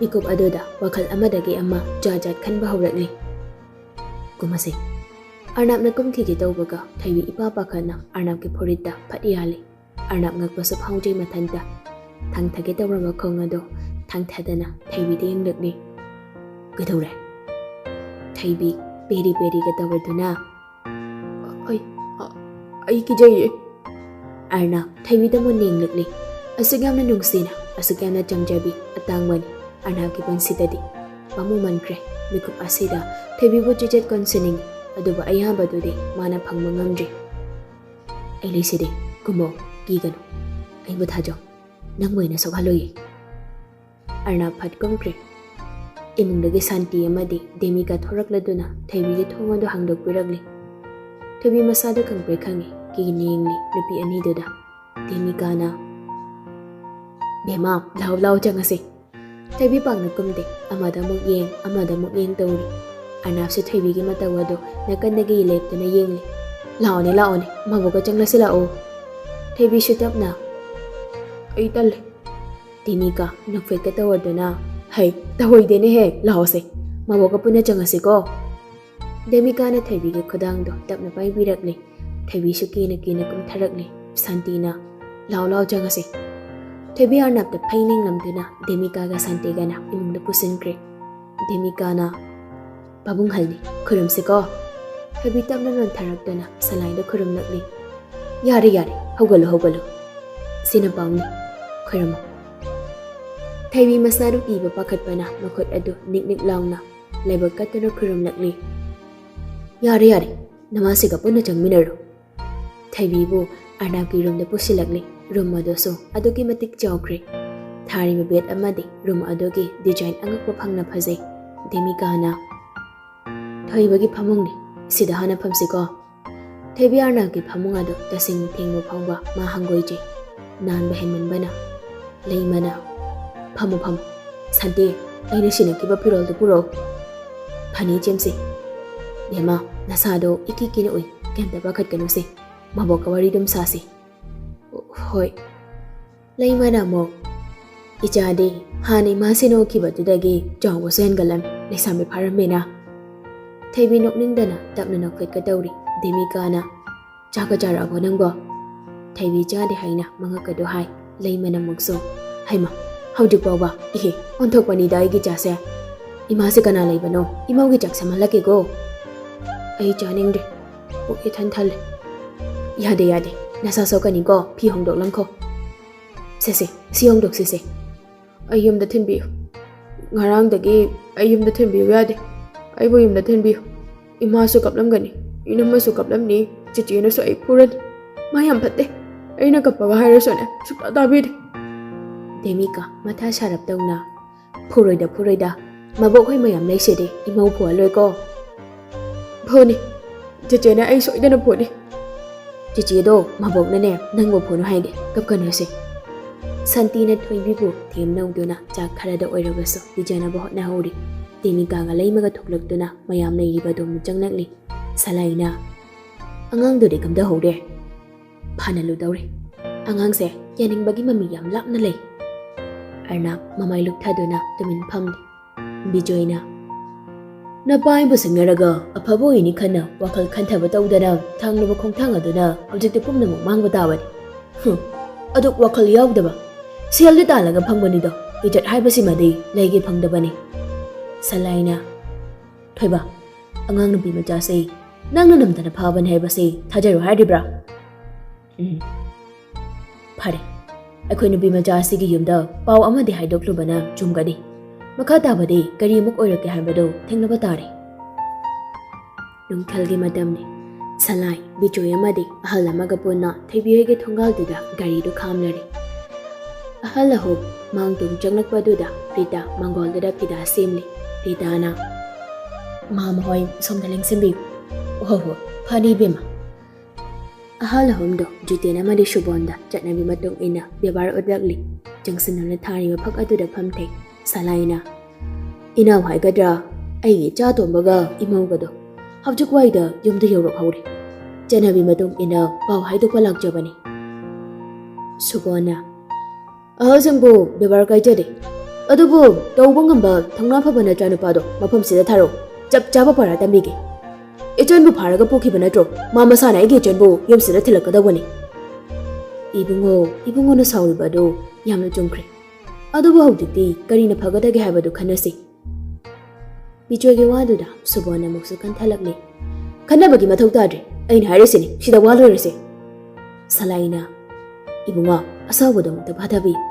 ꯃꯤꯀꯨꯞ ꯑꯗꯨꯗ ꯋꯥꯈꯜ ꯑꯃꯗꯒꯤ ꯑꯃ ꯖꯥꯠ ꯖꯥꯠ ꯈꯟꯕ ꯍꯧꯔꯛꯂꯤ꯫ "ꯀꯨꯝꯃꯁꯦ꯫" ꯑꯔꯅꯥꯞꯅ ꯀꯨꯝꯈꯤꯒꯦ ꯇꯧꯕꯒ ꯊꯣꯏꯕꯤ ꯏꯄꯥ ꯄꯥꯈꯠꯅ ꯑꯔꯅꯥꯞꯀꯤ ꯐꯨꯔꯤꯠꯇ ꯐꯠ ꯌꯥꯜꯂꯤ꯫ ꯑꯔꯅꯥꯞ ꯉꯛꯄꯁꯨ ꯐꯥꯎꯗ꯭ꯔꯤ ꯃꯊꯟꯇ꯫ ꯊꯥꯡꯊꯒꯦ ꯇꯧꯔꯝꯕ ꯈꯣꯡ ꯑꯗꯨ ꯊꯥꯡꯊꯗꯅ ꯊꯣꯏꯕꯤꯗ ꯌꯦꯡꯂꯛꯂꯤ꯫ "ꯀꯩꯗꯧꯔꯦ?" ꯊꯣꯏꯕꯤ ꯄꯦꯔꯤ ꯄꯦꯔꯤꯒ ꯇꯧꯔꯗꯨꯅ, "ꯑꯩ, ꯑ-, ꯑꯩ ꯀꯤꯖꯩꯌꯦ꯫" ꯑꯔꯅꯥꯞ ꯊꯣꯏꯕꯤꯗ ꯃꯨꯟꯅ ꯌꯦꯡꯂꯛꯂꯤ꯫ ꯑꯁꯨꯛ ꯌꯥꯝꯅ ꯅꯨꯡꯁꯤꯅ, ꯑꯁꯨꯛ ꯌꯥꯝꯅ ꯆꯝꯖꯕꯤ, ꯑꯇꯥꯡꯕꯅꯤ꯫ ꯑꯔꯅꯥꯞꯀꯤ ꯄꯨꯟꯁꯤꯗꯗꯤ ꯄꯥꯝꯃꯨꯃꯟꯈ꯭ꯔꯦ꯫ ꯃꯤꯀꯨꯞ ꯑꯁꯤꯗ ꯊꯣꯏꯕꯤꯕꯨ ꯆꯤꯆꯦꯠ ꯀꯣꯟꯁꯤꯟꯅꯤꯡꯏ, ꯑꯗꯨꯕꯨ ꯑꯌꯥꯝꯕꯗꯨꯗꯤ ꯃꯥꯅ ꯐꯪꯕ ꯉꯝꯗ꯭ꯔꯤ꯫ "ꯑꯩ ꯂꯩꯁꯤꯗꯤ, ꯀꯨꯝꯃꯣ, ꯀꯤꯒꯅꯨ꯫ ꯑꯩꯕꯨ ꯊꯥꯖꯧ꯫ ꯅꯪꯕꯨ ꯑꯩꯅ ꯁꯣꯛꯍꯜꯂꯣꯏꯌꯦ꯫" ꯑꯔꯅꯥꯞ ꯐꯠ ꯀꯨꯝꯈ꯭ꯔꯦ꯫ ꯏꯃꯨꯡꯗꯒꯤ ꯁꯥꯟꯇꯤ ꯑꯃꯗꯤ ꯗꯦꯃꯤꯀꯥ ꯊꯣꯔꯛꯂꯗꯨꯅ ꯊꯣꯏꯕꯤꯒꯤ ꯊꯣꯡ ꯑꯗꯨ ꯍꯥꯡꯗꯣꯛꯄꯤꯔꯛꯂꯤ꯫ ꯊꯣꯏꯕꯤ ꯃꯁꯥꯗꯨ ꯈꯪꯄ꯭ꯔꯦꯛ ꯈꯪꯉꯤ, ꯀꯤꯅ ꯌꯦꯡꯂꯤ ꯅꯨꯄꯤ ꯑꯅꯤꯗꯨꯗ꯫ ꯗꯦꯃꯤꯀꯥꯅ, "ꯕꯦꯝꯃ, ꯂꯥꯎ, ꯂꯥꯎ, ꯆꯪꯉꯁꯤ꯫" ꯊꯣꯏꯕꯤ ꯄꯥꯛꯅ ꯀꯨꯝꯗꯦ꯫ ꯑꯃꯗ ꯑꯃꯨꯛ ꯌꯦꯡ, ꯑꯃꯗ ꯑꯃꯨꯛ ꯌꯦꯡ ꯇꯧꯔꯤ꯫ ꯑꯔꯅꯥꯞꯁꯨ ꯊꯣꯏꯕꯤꯒꯤ ꯃꯇꯧ ꯑꯗꯨ ꯅꯥꯀꯟꯗꯒꯤ ꯂꯦꯞꯇꯨꯅ ꯌꯦꯡꯂꯤ꯫ "ꯂꯥꯛꯑꯣꯅꯦ, ꯂꯥꯛꯑꯣꯅꯦ, ꯃꯕꯣꯛꯀ ꯆꯪꯂꯁꯤ ꯂꯥꯛꯑꯣ꯫" ꯊꯣꯏꯕꯤꯁꯨ ꯇꯞꯅ, "ꯑꯩ ꯇꯜꯂꯦ꯫" ꯗꯦꯃꯤꯀꯥ ꯅꯣꯛꯐꯦꯠꯀ ꯇꯧꯔꯗꯨꯅ, "ꯍꯩ, ꯇꯧꯔꯣꯏꯗꯦꯅꯦꯍꯦ, ꯂꯥꯛꯑꯣꯁꯦ, ꯃꯕꯣꯛꯀ ꯄꯨꯟꯅ ꯆꯪꯉꯁꯤꯀꯣ꯫" ꯗꯦꯃꯤꯀꯥꯅ ꯊꯣꯏꯕꯤꯒꯤ ꯈꯨꯗꯥꯡꯗꯣ ꯇꯞꯅ ꯄꯥꯏꯕꯤꯔꯛꯂꯤ꯫ ꯊꯣꯏꯕꯤꯁꯨ ꯀꯤꯅ ꯀꯤꯅ ꯀꯨꯝꯊꯔꯛꯂꯤ꯫ ꯁꯥꯟꯇꯤꯅ, "ꯂꯥꯎ ꯂꯥꯎ ꯆꯪꯉꯁꯤ"꯫ ꯊꯣꯏꯕꯤ ꯑꯔꯅꯥꯞꯇ ꯐꯩ ꯅꯤꯡꯂꯝꯗꯨꯅ ꯗꯦꯃꯤꯀꯥꯒ ꯁꯥꯟꯇꯤꯒꯅ ꯏꯃꯨꯡꯗ ꯄꯨꯁꯤꯟꯈ꯭ꯔꯦ꯫ ꯗꯦꯃꯤꯀꯥꯅ, "ꯄꯥꯕꯨꯡ ꯍꯜꯅꯤ, ꯈꯨꯔꯨꯝꯁꯤꯀꯣ"꯫ ꯊꯣꯏꯕꯤ ꯇꯞꯅ ꯅꯣꯟꯊꯔꯛꯇꯨꯅ ꯁꯂꯥꯏꯗ ꯈꯨꯔꯨꯝꯂꯛꯂꯤ꯫ "ꯌꯥꯔꯦ ꯌꯥꯔꯦ, ꯍꯧꯒꯠꯂꯨ ꯍꯧꯒꯠꯂꯨ꯫ ꯁꯤꯅ ꯄꯥꯎꯅꯤ, ꯈꯨꯔꯨꯝꯃꯨ"꯫ ꯊꯣꯏꯕꯤ ꯃꯁꯥꯗꯨ ꯀꯤꯕ ꯄꯥꯈꯠꯄꯅ ꯃꯈꯨꯠ ꯑꯗꯨ ꯅꯤꯛ ꯅꯤꯛ ꯂꯥꯎꯅ ꯂꯥꯏꯕꯛ ꯀꯠꯇꯨꯅ ꯈꯨꯔꯨꯝꯂꯛꯂꯤ꯫ "ꯌꯥꯔꯦ ꯌꯥꯔꯦ, ꯅꯃꯥꯁꯤꯒ ꯄꯨꯟꯅ ꯆꯪꯃꯤꯟꯅꯔꯨ"꯫ ꯊꯣꯏꯕꯤꯕꯨ ꯑꯔꯅꯥꯞꯀꯤ ꯔꯨꯝꯗ ꯄꯨꯁꯤꯜꯂꯛꯂꯤ꯫ ꯔꯨꯝ ꯑꯗꯨꯁꯨ ꯑꯗꯨꯛꯀꯤ ꯃꯇꯤꯛ ꯆꯥꯎꯈ꯭ꯔꯦ꯫ ꯊꯥꯔꯤꯕ ꯕꯦꯗ ꯑꯃꯗꯤ ꯔꯨꯝ ꯑꯗꯨꯒꯤ ꯗꯤꯖꯥꯏꯟ ꯑꯉꯛꯄ ꯐꯪꯅ ꯐꯖꯩ꯫ ꯗꯦꯃꯤꯀꯥꯅ, "ꯊꯣꯏꯕꯒꯤ ꯐꯃꯨꯡꯅꯤ, ꯁꯤꯗ ꯍꯥꯟꯅ ꯐꯝꯁꯤꯀꯣ"꯫ ꯊꯣꯏꯕꯤ ꯑꯔꯅꯥꯞꯀꯤ ꯐꯃꯨꯡ ꯑꯗꯨ ꯇꯁꯦꯡꯅ ꯊꯦꯡꯕ ꯐꯥꯎꯕ ꯃꯥ ꯍꯪꯒꯣꯏꯗ꯭ꯔꯤ꯫ ꯅꯥꯟꯕ ꯍꯦꯟꯃꯟꯕꯅ꯫ ꯂꯩꯃꯅ, "ꯐꯝꯃꯨ ꯐꯝꯃꯨ꯫ ꯁꯥꯟꯇꯤ, ꯑꯩꯅ ꯁꯤꯟꯅꯈꯤꯕ ꯐꯤꯔꯣꯜꯗꯨ ꯄꯨꯔꯛꯎ"꯫ "ꯐꯅꯤ ꯏꯆꯦꯝꯁꯤ"꯫ "ꯕꯦꯝꯃ, ꯅꯁꯥꯗꯣ ꯏꯀꯤ ꯀꯤꯅ ꯎꯏ, ꯀꯩꯝꯇ ꯄꯥꯈꯠꯀꯅꯨꯁꯦ꯫ ꯃꯕꯣꯛꯀ ꯋꯥꯔꯤ ꯑꯗꯨꯝ ꯁꯥꯁꯤ"꯫ "ꯍꯣꯏ"꯫ ꯂꯩꯃꯅ ꯑꯃꯨꯛ, "ꯏꯆꯥꯗꯤ ꯍꯥꯟꯅ ꯏꯃꯥ ꯁꯤꯅ ꯎꯈꯤꯕꯗꯨꯗꯒꯤ ꯆꯥꯎꯕꯁꯨ ꯍꯦꯟꯒꯠꯂꯝꯃꯤ, ꯂꯩꯁꯥꯕꯤ ꯐꯥꯔꯝꯃꯦꯅ"꯫ ꯊꯣꯏꯕꯤ ꯅꯣꯛꯅꯤꯡꯗꯅ ꯇꯞꯅ ꯅꯣꯛꯐꯦꯠꯀ ꯇꯧꯔꯤ꯫ ꯗꯦꯃꯤꯀꯥꯅ, "ꯆꯥꯛꯀ ꯆꯥꯔꯛꯑꯕꯣ ꯅꯪꯕꯣ?" ꯊꯣꯏꯕꯤ ꯆꯥꯗꯦ ꯍꯥꯏꯅ ꯃꯉꯛꯀꯗꯨ ꯍꯥꯏ꯫ ꯂꯩꯃꯅ ꯑꯃꯨꯛꯁꯨ, "ꯍꯩꯃ, ꯍꯧꯖꯤꯛ ꯐꯥꯎꯕ? ꯏꯍꯦ, ꯑꯣꯟꯊꯣꯛꯄꯅꯤꯗ ꯑꯩꯒꯤ ꯏꯆꯥꯁꯦ꯫ ꯏꯃꯥꯁꯦ ꯀꯅꯥ ꯂꯩꯕꯅꯣ? ꯏꯃꯧꯒꯤ ꯆꯥꯛ ꯁꯦꯝꯍꯜꯂꯛꯀꯦꯀꯣ"꯫ "ꯑꯩ ꯆꯥꯅꯤꯡꯗꯦ, ꯄꯨꯛ ꯏꯊꯟ ꯊꯜꯂꯦ"꯫ "ꯌꯥꯗꯦ ꯌꯥꯗꯦ, ꯅꯁꯥ ꯁꯣꯛꯀꯅꯤꯀꯣ, ꯐꯤ ꯍꯣꯡꯗꯣꯛꯂꯝꯈꯣ"꯫ "ꯁꯦ ꯁꯦ, ꯁꯤ ꯍꯣꯡꯗꯣꯛꯁꯤꯁꯦ"꯫ "ꯑꯩ ꯌꯨꯝꯗ ꯊꯤꯟꯕꯤꯌꯨ, ꯉꯔꯥꯡꯗꯒꯤ ꯑꯩ ꯌꯨꯝꯗ ꯊꯤꯟꯕꯤꯌꯨ ꯌꯥꯗꯦ꯫ ꯑꯩꯕꯨ ꯌꯨꯝꯗ ꯊꯤꯟꯕꯤꯌꯨ꯫ ꯏꯃꯥꯁꯨ ꯀꯞꯂꯝꯒꯅꯤ, ꯏꯅꯝꯃꯁꯨ ꯀꯞꯂꯝꯅꯤ, ꯆꯤꯆꯦꯅꯁꯨ ꯑꯩ ꯐꯨꯔꯅꯤ꯫ ꯃꯥ ꯌꯥꯝ ꯐꯠꯇꯦ, ꯑꯩꯅ ꯀꯞꯄꯒ ꯍꯥꯏꯔꯁꯨꯅꯦ, ꯁꯨꯛꯇꯥ ꯇꯥꯕꯤꯗꯦ"꯫ ꯗꯦꯃꯤꯀꯥ ꯃꯊꯥ ꯁꯥꯔꯞ ꯇꯧꯅ, "ꯐꯨꯔꯣꯏꯗ, ꯐꯨꯔꯣꯏꯗ, ꯃꯕꯣꯛ ꯍꯣꯏ ꯃꯌꯥꯝ ꯂꯩꯁꯤꯗꯤ, ꯏꯃꯧ ꯐꯨꯍꯜꯂꯣꯏꯀꯣ"꯫ "ꯐꯨꯅꯤ, ꯆꯦꯆꯦꯅ ꯑꯩ ꯁꯣꯏꯗꯅ ꯐꯨꯅꯤ"꯫ "ꯆꯦꯆꯦꯗꯣ, ꯃꯕꯣꯛꯅꯅꯦ ꯅꯪꯕꯨ ꯐꯨꯅꯨ ꯍꯥꯏꯗꯦ, ꯀꯞꯀꯅꯨꯁꯦ"꯫ ꯁꯥꯟꯇꯤꯅ ꯊꯣꯏꯕꯤꯕꯨ ꯊꯦꯝ ꯅꯧꯗꯨꯅ ꯆꯥꯛ ꯈꯔꯗ ꯑꯣꯏꯔꯕꯁꯨ ꯄꯤꯖꯅꯕ ꯍꯣꯠꯅꯍꯧꯔꯤ꯫ ꯗꯦꯃꯤꯀꯥꯒ ꯂꯩꯃꯒ ꯊꯣꯛꯂꯛꯇꯨꯅ ꯃꯌꯥꯝ ꯂꯩꯔꯤꯕ ꯑꯗꯣꯝꯗ ꯆꯪꯂꯛꯂꯤ꯫ ꯁꯂꯥꯏꯅ, "ꯑꯉꯥꯡꯗꯨꯗꯤ ꯀꯝꯗꯧꯍꯧꯔꯦ?" "ꯐꯅ ꯂꯨꯗꯧꯔꯦ꯫ ꯑꯉꯥꯡꯁꯦ ꯌꯥꯅꯤꯡꯕꯒꯤ ꯃꯃꯤ ꯌꯥꯝ ꯂꯥꯞꯅ ꯂꯩ"꯫ ꯑꯔꯅꯥꯞ ꯃꯃꯥꯏ ꯂꯨꯞꯊꯗꯨꯅ ꯇꯨꯃꯤꯟ ꯐꯝꯂꯤ꯫ ꯕꯤꯖꯣꯏꯅ, ꯅꯄꯥ ꯑꯩꯕꯨ ꯁꯤꯡꯅꯔꯒ ꯑꯐꯕ ꯑꯣꯏꯅꯤ ꯈꯟꯅ ꯋꯥꯈꯜ ꯈꯟꯊꯕ ꯇꯧꯗꯅ ꯊꯥꯡꯂꯨꯕ ꯈꯣꯡꯊꯥꯡ ꯑꯗꯨꯅ ꯍꯧꯖꯤꯛꯇꯤ ꯄꯨꯝꯅꯃꯛ ꯃꯥꯡꯕ ꯇꯥꯕꯅꯤ꯫ ꯍꯨꯝ, ꯑꯗꯨꯛ ꯋꯥꯈꯜ ꯌꯥꯎꯗꯕ, ꯁꯦꯜꯗꯤ ꯇꯥꯜꯂꯒ ꯐꯪꯕꯅꯤꯗꯣ, ꯏꯖꯠ ꯍꯥꯏꯕꯁꯤꯃꯗꯤ ꯂꯩꯒꯦ ꯐꯪꯗꯕꯅꯤ꯫ ꯁꯂꯥꯏꯅ, ꯊꯣꯏꯕ, ꯑꯉꯥꯡ ꯅꯨꯄꯤ ꯃꯆꯥꯁꯤ ꯅꯪꯅ ꯅꯝꯗꯅ ꯐꯥꯕꯅꯤ ꯍꯥꯏꯕꯁꯤ ꯊꯥꯖꯔꯣ ꯍꯥꯏꯔꯤꯕ꯭ꯔꯥ? ꯎꯝ꯫ ꯐꯔꯦ, ꯑꯩꯈꯣꯏ ꯅꯨꯄꯤ ꯃꯆꯥ ꯑꯁꯤꯒꯤ ꯌꯨꯝꯗ ꯄꯥꯎ ꯑꯃꯗꯤ ꯍꯥꯏꯗꯣꯛꯂꯨꯕꯅ ꯆꯨꯝꯒꯅꯤ꯫ ꯃꯈꯥ ꯇꯥꯕꯗꯤ ꯀꯔꯤꯃꯨꯛ ꯑꯣꯏꯔꯛꯀꯦ ꯍꯥꯏꯕꯗꯨ ꯊꯦꯡꯅꯕ ꯇꯥꯔꯦ꯫ ꯅꯨꯡꯊꯤꯜꯒꯤ ꯃꯇꯝꯅꯤ꯫ ꯁꯂꯥꯏ, ꯕꯤꯖꯣꯏ ꯑꯃꯗꯤ ꯑꯍꯜ ꯑꯃꯒ ꯄꯨꯟꯅ ꯊꯣꯏꯕꯤꯍꯣꯏꯒꯤ ꯊꯣꯡꯒꯥꯜꯗꯨꯗ ꯒꯥꯔꯤꯗꯨ ꯈꯥꯝꯂꯔꯦ꯫ ꯑꯍꯜ ꯑꯍꯨꯝ ꯃꯥꯡ ꯇꯨꯡ ꯆꯪꯂꯛꯄꯗꯨꯗ ꯔꯤꯇꯥ ꯃꯪꯒꯣꯜꯗꯨꯗ ꯐꯤꯗꯥ ꯁꯦꯝꯂꯤ꯫ ꯔꯤꯇꯥꯅ, "ꯃꯥꯃ ꯍꯣꯏ ꯁꯣꯝꯗ ꯂꯦꯡꯁꯤꯟꯕꯤꯌꯨ꯫" "ꯍꯣꯏ ꯍꯣꯏ, ꯐꯅꯤ ꯏꯕꯦꯝꯃ꯫" ꯑꯍꯜ ꯑꯍꯨꯝꯗꯣ ꯖꯤꯇꯦꯟ ꯑꯃꯗꯤ ꯁꯨꯕꯣꯟꯗ ꯆꯠꯅꯕꯤ ꯃꯇꯨꯡ ꯏꯟꯅ ꯕꯦꯕꯥꯔ ꯎꯠꯂꯛꯂꯤ꯫ ꯆꯪꯁꯤꯟꯅꯅ ꯊꯥꯔꯤꯕ ꯐꯛ ꯑꯗꯨꯗ ꯐꯝꯊꯩ꯫ ꯁꯂꯥꯏꯅ, "ꯏꯅꯥꯎ ꯍꯥꯏꯒꯗ꯭ꯔꯥ, ꯑꯩꯒꯤ ꯏꯆꯥ ꯇꯣꯝꯕꯒ ꯏꯃꯧꯒꯗꯣ ꯍꯧꯖꯤꯛ ꯋꯥꯏꯗ ꯌꯨꯝꯗ ꯌꯧꯔꯛꯍꯧꯔꯦ꯫ ꯆꯠꯅꯕꯤ ꯃꯇꯨꯡ ꯏꯟꯅ ꯄꯥꯎ ꯍꯥꯏꯗꯣꯛꯄ ꯂꯥꯛꯆꯕꯅꯤ꯫" ꯁꯨꯕꯣꯟꯅ, "ꯑꯍꯜꯁꯤꯡꯕꯨ ꯕꯦꯕꯥꯔ ꯀꯥꯏꯖꯗꯦ, ꯑꯗꯨꯕꯨ ꯇꯧꯕ ꯉꯝꯕ ꯊꯧꯅꯥ ꯐꯕ ꯅꯆꯥꯅꯨꯄꯥꯗꯣ ꯃꯐꯝꯁꯤꯗ ꯊꯥꯔꯛꯎ꯫ ꯆꯞ ꯆꯥꯕ ꯄꯔꯥ ꯇꯝꯕꯤꯒꯦ꯫ ꯏꯆꯟꯕꯨ ꯐꯥꯔꯒ ꯄꯨꯈꯤꯕ ꯅꯠꯇ꯭ꯔꯣ? ꯃꯥ ꯃꯁꯥꯅ ꯑꯩꯒꯤ ꯏꯆꯟꯕꯨ ꯌꯨꯝꯁꯤꯗ ꯊꯤꯜꯂꯛꯀꯗꯧꯕꯅꯤ꯫" ꯏꯕꯨꯡꯉꯣ, ꯏꯕꯨꯡꯉꯣꯅ ꯁꯥꯎꯔꯤꯕ ꯑꯗꯨ ꯌꯥꯝꯅ ꯆꯨꯝꯈ꯭ꯔꯦ꯫ ꯑꯗꯨꯕꯨ ꯍꯧꯖꯤꯛꯇꯤ ꯀꯔꯤꯅ ꯐꯒꯗꯒꯦ ꯍꯥꯏꯕꯗꯨ ꯈꯟꯅꯁꯤ꯫ ꯕꯤꯖꯣꯏꯒꯤ ꯋꯥꯗꯨꯗ ꯁꯨꯕꯣꯟ ꯑꯃꯨꯛꯁꯨ ꯀꯟꯊꯂꯛꯂꯦ꯫ "ꯈꯟꯅꯕꯒꯤ ꯃꯊꯧ ꯇꯥꯗ꯭ꯔꯦ, ꯑꯩꯅ ꯍꯥꯏꯔꯤꯁꯤꯅꯤ, ꯁꯤꯗ ꯋꯥ ꯂꯣꯏꯔꯁꯦ꯫" ꯁꯂꯥꯏꯅ, "ꯏꯕꯨꯡꯉꯣ, ꯑꯁꯥꯎꯕꯗꯣ ꯑꯃꯨꯛꯇ ꯐꯥꯊꯕꯤꯌꯨ꯫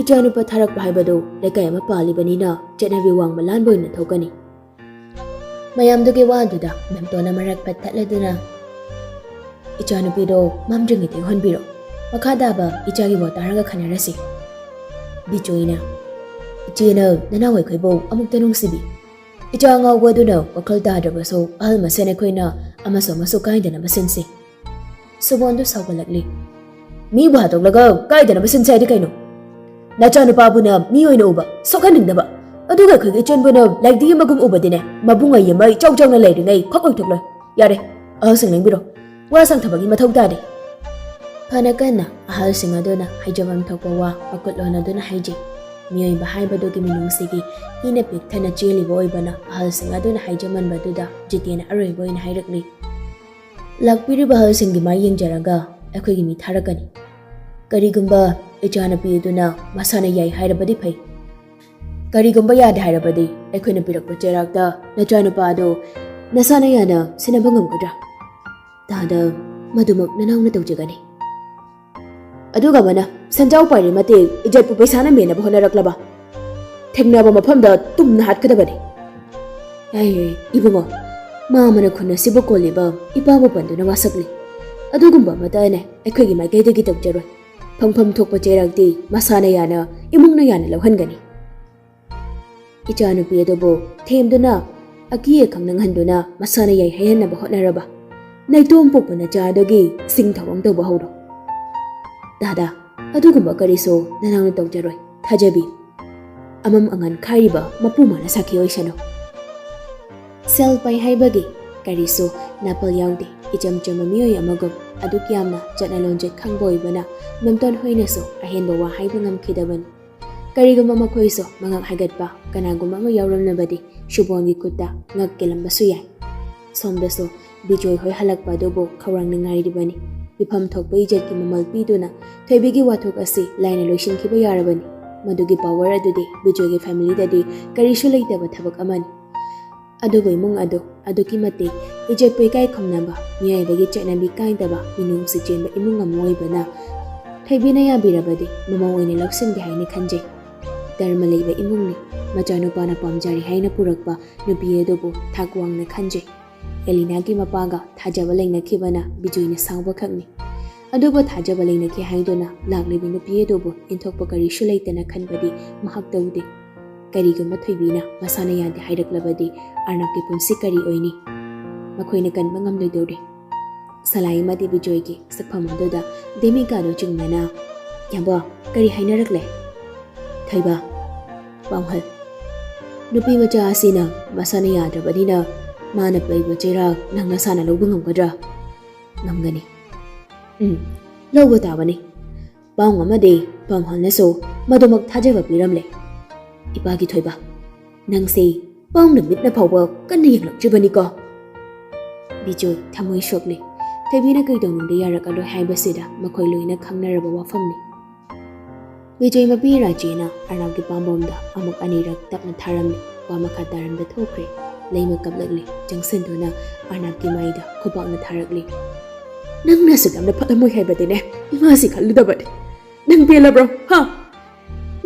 ꯏꯆꯥꯅꯨꯄꯥ ꯊꯥꯔꯛꯄ ꯍꯥꯏꯕꯗꯨ ꯂꯩꯀꯥꯏ ꯑꯃ ꯄꯥꯜꯂꯤꯕꯅꯤꯅ ꯆꯠꯅꯕꯤ ꯋꯥꯡꯃ ꯂꯥꯟꯕ ꯑꯣꯏꯅ ꯊꯣꯛꯀꯅꯤ꯫" ꯃꯌꯥꯝꯗꯨꯒꯤ ꯋꯥꯗꯨꯗ ꯃꯦꯝꯇꯣꯟ ꯑꯃꯔꯛ ꯄꯠ ꯊꯠꯂꯗꯨꯅ, "ꯏꯆꯥꯅꯨꯄꯤꯗꯣ ꯃꯝꯗ꯭ꯔꯤꯉꯩꯗ ꯌꯧꯍꯟꯕꯤꯔꯣ꯫ ꯃꯈꯥ ꯇꯥꯕ ꯏꯆꯥꯒꯤ ꯋꯥ ꯇꯥꯔꯒ ꯈꯟꯅꯔꯁꯤ꯫" ꯕꯤꯖꯣꯏꯅ, "ꯏꯆꯦꯅ ꯅꯅꯥꯎ ꯑꯩꯈꯣꯏꯕꯨ ꯑꯃꯨꯛꯇ ꯅꯨꯡꯁꯤꯕꯤ꯫ ꯏꯆꯥ ꯑꯉꯥꯎꯕ ꯑꯗꯨꯅ ꯋꯥꯈꯜ ꯇꯥꯗ꯭ꯔꯕꯁꯨ ꯑꯍꯜ ꯃꯁꯦꯟ ꯑꯩꯈꯣꯏꯅ ꯑꯃꯁꯨ ꯑꯃꯁꯨ ꯀꯥꯏꯗꯅꯕ ꯁꯤꯟꯁꯤ꯫" ꯁꯨꯕꯣꯟꯗꯨ ꯁꯥꯎꯒꯠꯂꯛꯂꯤ꯫ "ꯃꯤꯕꯨ ꯍꯥꯠꯇꯣꯛꯂꯒ ꯀꯥꯏꯗꯅꯕ ꯁꯤꯟꯁꯤ ꯍꯥꯏꯗꯤ ꯀꯩꯅꯣ? ꯅꯆꯥꯅꯨꯄꯥꯕꯨꯅ ꯃꯤ ꯑꯣꯏꯅ ꯎꯕ, ꯁꯣꯛꯍꯟꯅꯤꯡꯗꯕ꯫ ꯑꯗꯨꯒ ꯑꯩꯈꯣꯏꯒꯤ ꯏꯆꯟꯕꯨꯅ ꯂꯥꯏꯙꯤ ꯑꯃꯒꯨꯝ ꯎꯕꯗꯤꯅꯦ, ꯃꯕꯨꯡ ꯑꯩ ꯑꯃ ꯏꯆꯥꯎ ꯆꯥꯎꯅ ꯂꯩꯔꯤꯉꯩ ꯈꯛ ꯑꯣꯏꯊꯣꯛꯂꯣꯏ꯫ ꯌꯥꯔꯦ, ꯑꯍꯜꯁꯤꯡ ꯂꯦꯡꯕꯤꯔꯣ꯫ ꯋꯥ ꯁꯥꯡꯊꯕꯒꯤ ꯃꯊꯧ ꯇꯥꯗꯦ꯫" ꯐꯅ ꯀꯟꯅ ꯑꯍꯜꯁꯤꯡ ꯑꯗꯨꯅ ꯍꯥꯏꯖꯐꯝ ꯊꯣꯛꯄ ꯋꯥ ꯃꯈꯨꯠ ꯂꯣꯟꯅꯗꯨꯅ ꯍꯥꯏꯖꯩ꯫ ꯃꯤꯑꯣꯏꯕ ꯍꯥꯏꯕꯗꯨꯒꯤ ꯃꯤꯅꯨꯡꯁꯤꯒꯤ ꯏꯅ ꯄꯤꯛ ꯊꯟꯅ ꯆꯦꯜꯂꯤꯕ ꯑꯣꯏꯕꯅ ꯑꯍꯜꯁꯤꯡ ꯑꯗꯨꯅ ꯍꯥꯏꯖꯃꯟꯕꯗꯨꯗ ꯖꯤꯇꯦꯟꯅ ꯑꯔꯣꯏꯕ ꯑꯣꯏꯅ ꯍꯥꯏꯔꯛꯂꯤ꯫ ꯂꯥꯛꯄꯤꯔꯤꯕ ꯑꯍꯜꯁꯤꯡꯒꯤ ꯃꯥꯏ ꯌꯦꯡꯖꯔꯒ ꯑꯩꯈꯣꯏꯒꯤ ꯃꯤ ꯊꯥꯔꯛꯀꯅꯤ꯫ ꯀꯔꯤꯒꯨꯝꯕ ꯏꯆꯥꯅꯨꯄꯤ ꯑꯗꯨꯅ ꯃꯁꯥꯅ ꯌꯥꯏ ꯍꯥꯏꯔꯕꯗꯤ ꯐꯩ꯫ ꯀꯔꯤꯒꯨꯝꯕ ꯌꯥꯗꯦ ꯍꯥꯏꯔꯕꯗꯤ ꯑꯩꯈꯣꯏꯅ ꯄꯤꯔꯛꯄ ꯆꯩꯔꯥꯛꯇ ꯅꯆꯥꯅꯨꯄꯥ ꯑꯗꯨ ꯅꯁꯥꯅ ꯌꯥꯅ ꯁꯤꯟꯅꯕ ꯉꯝꯒꯗ꯭ꯔꯥ? ꯇꯥꯗ, ꯃꯗꯨꯃꯛ ꯅꯅꯥꯎꯅ ꯇꯧꯖꯒꯅꯤ꯫ ꯑꯗꯨꯒ ꯑꯃꯅ ꯁꯦꯟꯖꯥꯎ ꯄꯥꯏꯔꯤ ꯃꯇꯤꯛ ꯏꯖꯠꯄꯨ ꯄꯩꯁꯥꯅ ꯃꯦꯟꯅꯕ ꯍꯣꯠꯅꯔꯛꯂꯕ? ꯊꯦꯡꯅꯕ ꯃꯐꯝꯗ ꯇꯨꯝꯅ ꯍꯥꯠꯀꯗꯕꯅꯤ꯫ ꯑꯦ, ꯏꯕꯨꯡꯉꯣ, ꯃꯥ ꯑꯃꯅ ꯈꯨꯟ ꯑꯁꯤꯕꯨ ꯀꯣꯜꯂꯤꯕ ꯏꯄꯥꯕꯨ ꯄꯟꯗꯨꯅ ꯋꯥꯁꯛꯂꯤ꯫ ꯑꯗꯨꯒꯨꯝꯕ ꯑꯃꯠꯇ ꯑꯩꯅ ꯑꯩꯈꯣꯏꯒꯤ ꯃꯥꯏꯀꯩꯗꯒꯤ ꯇꯧꯖꯔꯣꯏ꯫ ꯐꯪꯐꯝ ꯊꯣꯛꯄ ꯆꯩꯔꯥꯛꯇꯤ ꯃꯁꯥꯅ ꯌꯥꯅ, ꯏꯃꯨꯡꯅ ꯌꯥꯅ ꯂꯧꯍꯟꯒꯅꯤ꯫ ꯏꯆꯥꯅꯨꯄꯤ ꯑꯗꯨꯕꯨ ꯊꯦꯝꯗꯨꯅ ꯑꯀꯤ ꯑꯈꯪ ꯅꯪꯍꯟꯗꯨꯅ ꯃꯁꯥꯅ ꯌꯥꯏ ꯍꯥꯏꯍꯟꯅꯕ ꯍꯣꯠꯅꯔꯕ ꯅꯥꯏꯇꯣꯝ ꯄꯣꯛꯄ ꯅꯆꯥ ꯑꯗꯨꯒꯤ ꯁꯤꯡ ꯊꯧꯔꯥꯡ ꯇꯧꯕ ꯍꯧꯔꯣ꯫ ꯗꯥꯗꯥ, ꯑꯗꯨꯒꯨꯝꯕ ꯀꯔꯤꯁꯨ ꯅꯅꯥꯎꯅ ꯇꯧꯖꯔꯣꯏ꯫ ꯊꯥꯖꯕꯤ꯫ ꯑꯃꯝ ꯑꯉꯥꯟ ꯈꯥꯏꯔꯤꯕ ꯃꯄꯨ ꯃꯥꯅ ꯁꯥꯈꯤ ꯑꯣꯏꯁꯅꯨ꯫ ꯁꯦꯜ ꯄꯥꯏ ꯍꯥꯏꯕꯒꯤ ꯀꯔꯤꯁꯨ ꯅꯥꯄꯜ ꯌꯥꯎꯗꯦ꯫ ꯏꯆꯝ ꯆꯝꯕ ꯃꯤꯑꯣꯏ ꯑꯃꯒꯨꯝ ꯑꯗꯨꯛ ꯌꯥꯝꯅ ꯆꯠꯅ ꯂꯣꯟꯆꯠ ꯈꯪꯕ ꯑꯣꯏꯕꯅ ꯃꯦꯝꯇꯣꯟ ꯍꯣꯏꯅꯁꯨ ꯑꯍꯦꯟꯕ ꯋꯥ ꯍꯥꯏꯕ ꯉꯝꯈꯤꯗꯕꯅꯤ꯫ ꯀꯔꯤꯒꯨꯝꯕ ꯃꯈꯣꯏꯁꯨ ꯃꯉꯛ ꯍꯥꯏꯒꯠꯄ ꯀꯅꯥꯒꯨꯝꯕ ꯑꯃ ꯌꯥꯎꯔꯝꯂꯕꯗꯤ ꯁꯨꯕꯣꯟꯒꯤ ꯈꯨꯠꯇ ꯉꯛ ꯀꯦꯜꯂꯝꯕꯁꯨ ꯌꯥꯏ꯫ ꯁꯣꯝꯗꯁꯨ ꯕꯤꯖꯣꯏ ꯍꯣꯏ ꯍꯜꯂꯛꯄ ꯑꯗꯨꯕꯨ ꯈꯧꯔꯥꯡꯅ ꯉꯥꯏꯔꯤꯕꯅꯤ꯫ ꯄꯤꯐꯝ ꯊꯣꯛꯄ ꯏꯖꯠꯀꯤ ꯃꯃꯜ ꯄꯤꯗꯨꯅ ꯊꯣꯏꯕꯤꯒꯤ ꯋꯥꯊꯣꯛ ꯑꯁꯤ ꯂꯥꯏꯅ ꯂꯣꯏꯁꯤꯟꯈꯤꯕ ꯌꯥꯔꯕꯅꯤ꯫ ꯃꯗꯨꯒꯤ ꯄꯥꯋꯔ ꯑꯗꯨꯗꯤ ꯕꯤꯖꯣꯏꯒꯤ ꯐꯦꯃꯤꯂꯤꯗꯗꯤ ꯀꯔꯤꯁꯨ ꯂꯩꯇꯕ ꯊꯕꯛ ꯑꯃꯅꯤ꯫ ꯑꯗꯨꯕꯨ ꯏꯃꯨꯡ ꯑꯗꯨ ꯑꯗꯨꯛꯀꯤ ꯃꯇꯤꯛ ꯏꯖꯠꯄꯨ ꯏꯀꯥꯏ ꯈꯨꯝꯅꯕ, ꯃꯤꯑꯣꯏꯕꯒꯤ ꯆꯠꯅꯕꯤ ꯀꯥꯏꯗꯕ, ꯃꯤꯅꯨꯡꯁꯤ ꯆꯦꯟꯕ ꯏꯃꯨꯡ ꯑꯃ ꯑꯣꯏꯕꯅ ꯊꯣꯏꯕꯤꯅ ꯌꯥꯕꯤꯔꯕꯗꯤ ꯃꯃꯧ ꯑꯣꯏꯅ ꯂꯧꯁꯤꯟꯒꯦ ꯍꯥꯏꯅ ꯈꯟꯖꯩ꯫ ꯙꯔꯃ ꯂꯩꯕ ꯏꯃꯨꯡꯅꯤ꯫ ꯃꯆꯥꯅꯨꯄꯥꯅ ꯄꯥꯝꯖꯔꯦ ꯍꯥꯏꯅ ꯄꯨꯔꯛꯄ ꯅꯨꯄꯤ ꯑꯗꯨꯕꯨ ꯊꯥꯛ ꯋꯥꯡꯅ ꯈꯟꯖꯩ꯫ ꯑꯦꯂꯤꯅꯥꯒꯤ ꯃꯄꯥꯒ ꯊꯥꯖꯕ ꯂꯩꯅꯈꯤꯕꯅ ꯕꯤꯖꯣꯏꯅ ꯁꯥꯎꯕ ꯈꯛꯅꯤ꯫ ꯑꯗꯨꯕꯨ ꯊꯥꯖꯕ ꯂꯩꯅꯈꯤ ꯍꯥꯏꯗꯨꯅ ꯂꯥꯛꯂꯤꯕꯤ ꯅꯨꯄꯤ ꯑꯗꯨꯕꯨ ꯏꯟꯊꯣꯛꯄ ꯀꯔꯤꯁꯨ ꯂꯩꯇꯅ ꯈꯟꯕꯗꯤ ꯃꯍꯥꯛ ꯇꯧꯗꯦ꯫ ꯀꯔꯤꯒꯨꯝꯕ ꯊꯣꯏꯕꯤꯅ ꯃꯁꯥꯅ ꯌꯥꯗꯦ ꯍꯥꯏꯔꯛꯂꯕꯗꯤ ꯑꯔꯅꯕꯀꯤ ꯄꯨꯟꯁꯤ ꯀꯔꯤ ꯑꯣꯏꯅꯤ? ꯃꯈꯣꯏꯅ ꯀꯟꯕ ꯉꯝꯂꯣꯏꯗꯧꯔꯦ꯫ ꯁꯂꯥꯏ ꯑꯃꯗꯤ ꯕꯤꯖꯣꯏꯒꯤ ꯁꯛꯐꯝ ꯑꯗꯨꯗ ꯗꯦꯃꯤꯀꯥꯗꯨ ꯆꯤꯡꯅꯅ, "ꯌꯥꯝꯕ, ꯀꯔꯤ ꯍꯥꯏꯅꯔꯛꯂꯦ?" ꯊꯣꯏꯕ, ꯄꯥꯎꯍꯜ, ꯅꯨꯄꯤ ꯃꯆꯥ ꯑꯁꯤꯅ ꯃꯁꯥꯅ ꯌꯥꯗ꯭ꯔꯕꯅꯤꯅ ꯃꯥꯅ ꯄꯩꯕ ꯆꯩꯔꯥꯛ ꯅꯪ ꯅꯁꯥꯅ ꯂꯧꯕ ꯉꯝꯒꯗ꯭ꯔꯥ? ꯉꯝꯒꯅꯤ꯫ ꯎꯝ, ꯂꯧꯕ ꯇꯥꯕꯅꯤ꯫ ꯄꯥꯎꯡ ꯑꯃꯗꯤ ꯄꯥꯎꯡꯍꯣꯜꯅꯁꯨ ꯃꯗꯨꯃꯛ ꯊꯥꯖꯕ ꯄꯤꯔꯝꯂꯦ꯫ "ꯏꯄꯥꯒꯤ ꯊꯣꯏꯕ, ꯅꯪꯁꯦ ꯄꯥꯎꯡꯅ ꯃꯤꯠꯅ ꯐꯥꯎꯕ ꯀꯟꯅ ꯌꯦꯡꯂꯛꯇ꯭ꯔꯤꯕꯅꯤꯀꯣ?" ꯕꯤꯖꯣꯏ ꯊꯃꯣꯏ ꯁꯣꯛꯂꯤ꯫ ꯊꯣꯏꯕꯤꯅ ꯀꯩꯗꯧꯅꯨꯡꯗ ꯌꯥꯔꯛꯑꯔꯣꯏ ꯍꯥꯏꯕꯁꯤꯗ ꯃꯈꯣꯏ ꯂꯣꯏꯅ ꯈꯪꯅꯔꯕ ꯋꯥꯐꯝꯅꯤ꯫ ꯕꯤꯖꯣꯏ ꯃꯄꯤ ꯔꯥꯖꯦꯅ ꯑꯔꯅꯥꯞꯀꯤ ꯄꯥꯝꯕꯣꯝꯗ ꯑꯃꯨꯛ ꯑꯅꯤꯔꯛ ꯇꯞꯅ ꯊꯥꯔꯝꯂꯦ꯫ ꯋꯥ ꯃꯈꯥ ꯇꯥꯔꯝꯗ ꯊꯣꯛꯈ꯭ꯔꯦ꯫ ꯂꯩꯃ ꯀꯞꯂꯛꯂꯤ꯫ ꯆꯪꯁꯤꯟꯗꯨꯅ ꯑꯔꯅꯥꯞꯀꯤ ꯃꯥꯏꯗ ꯈꯨꯕꯥꯛꯅ ꯊꯥꯔꯛꯂꯤ꯫ "ꯅꯪꯅ ꯑꯁꯨꯛ ꯌꯥꯝꯅ ꯐꯠꯂꯝꯃꯣꯏ ꯍꯥꯏꯕꯗꯤꯅꯦ ꯏꯃꯥꯁꯤ ꯈꯜꯂꯨꯗꯕꯅꯤ꯫ ꯅꯪ ꯄꯦꯜꯂꯕ꯭ꯔꯣ? ꯍꯥ?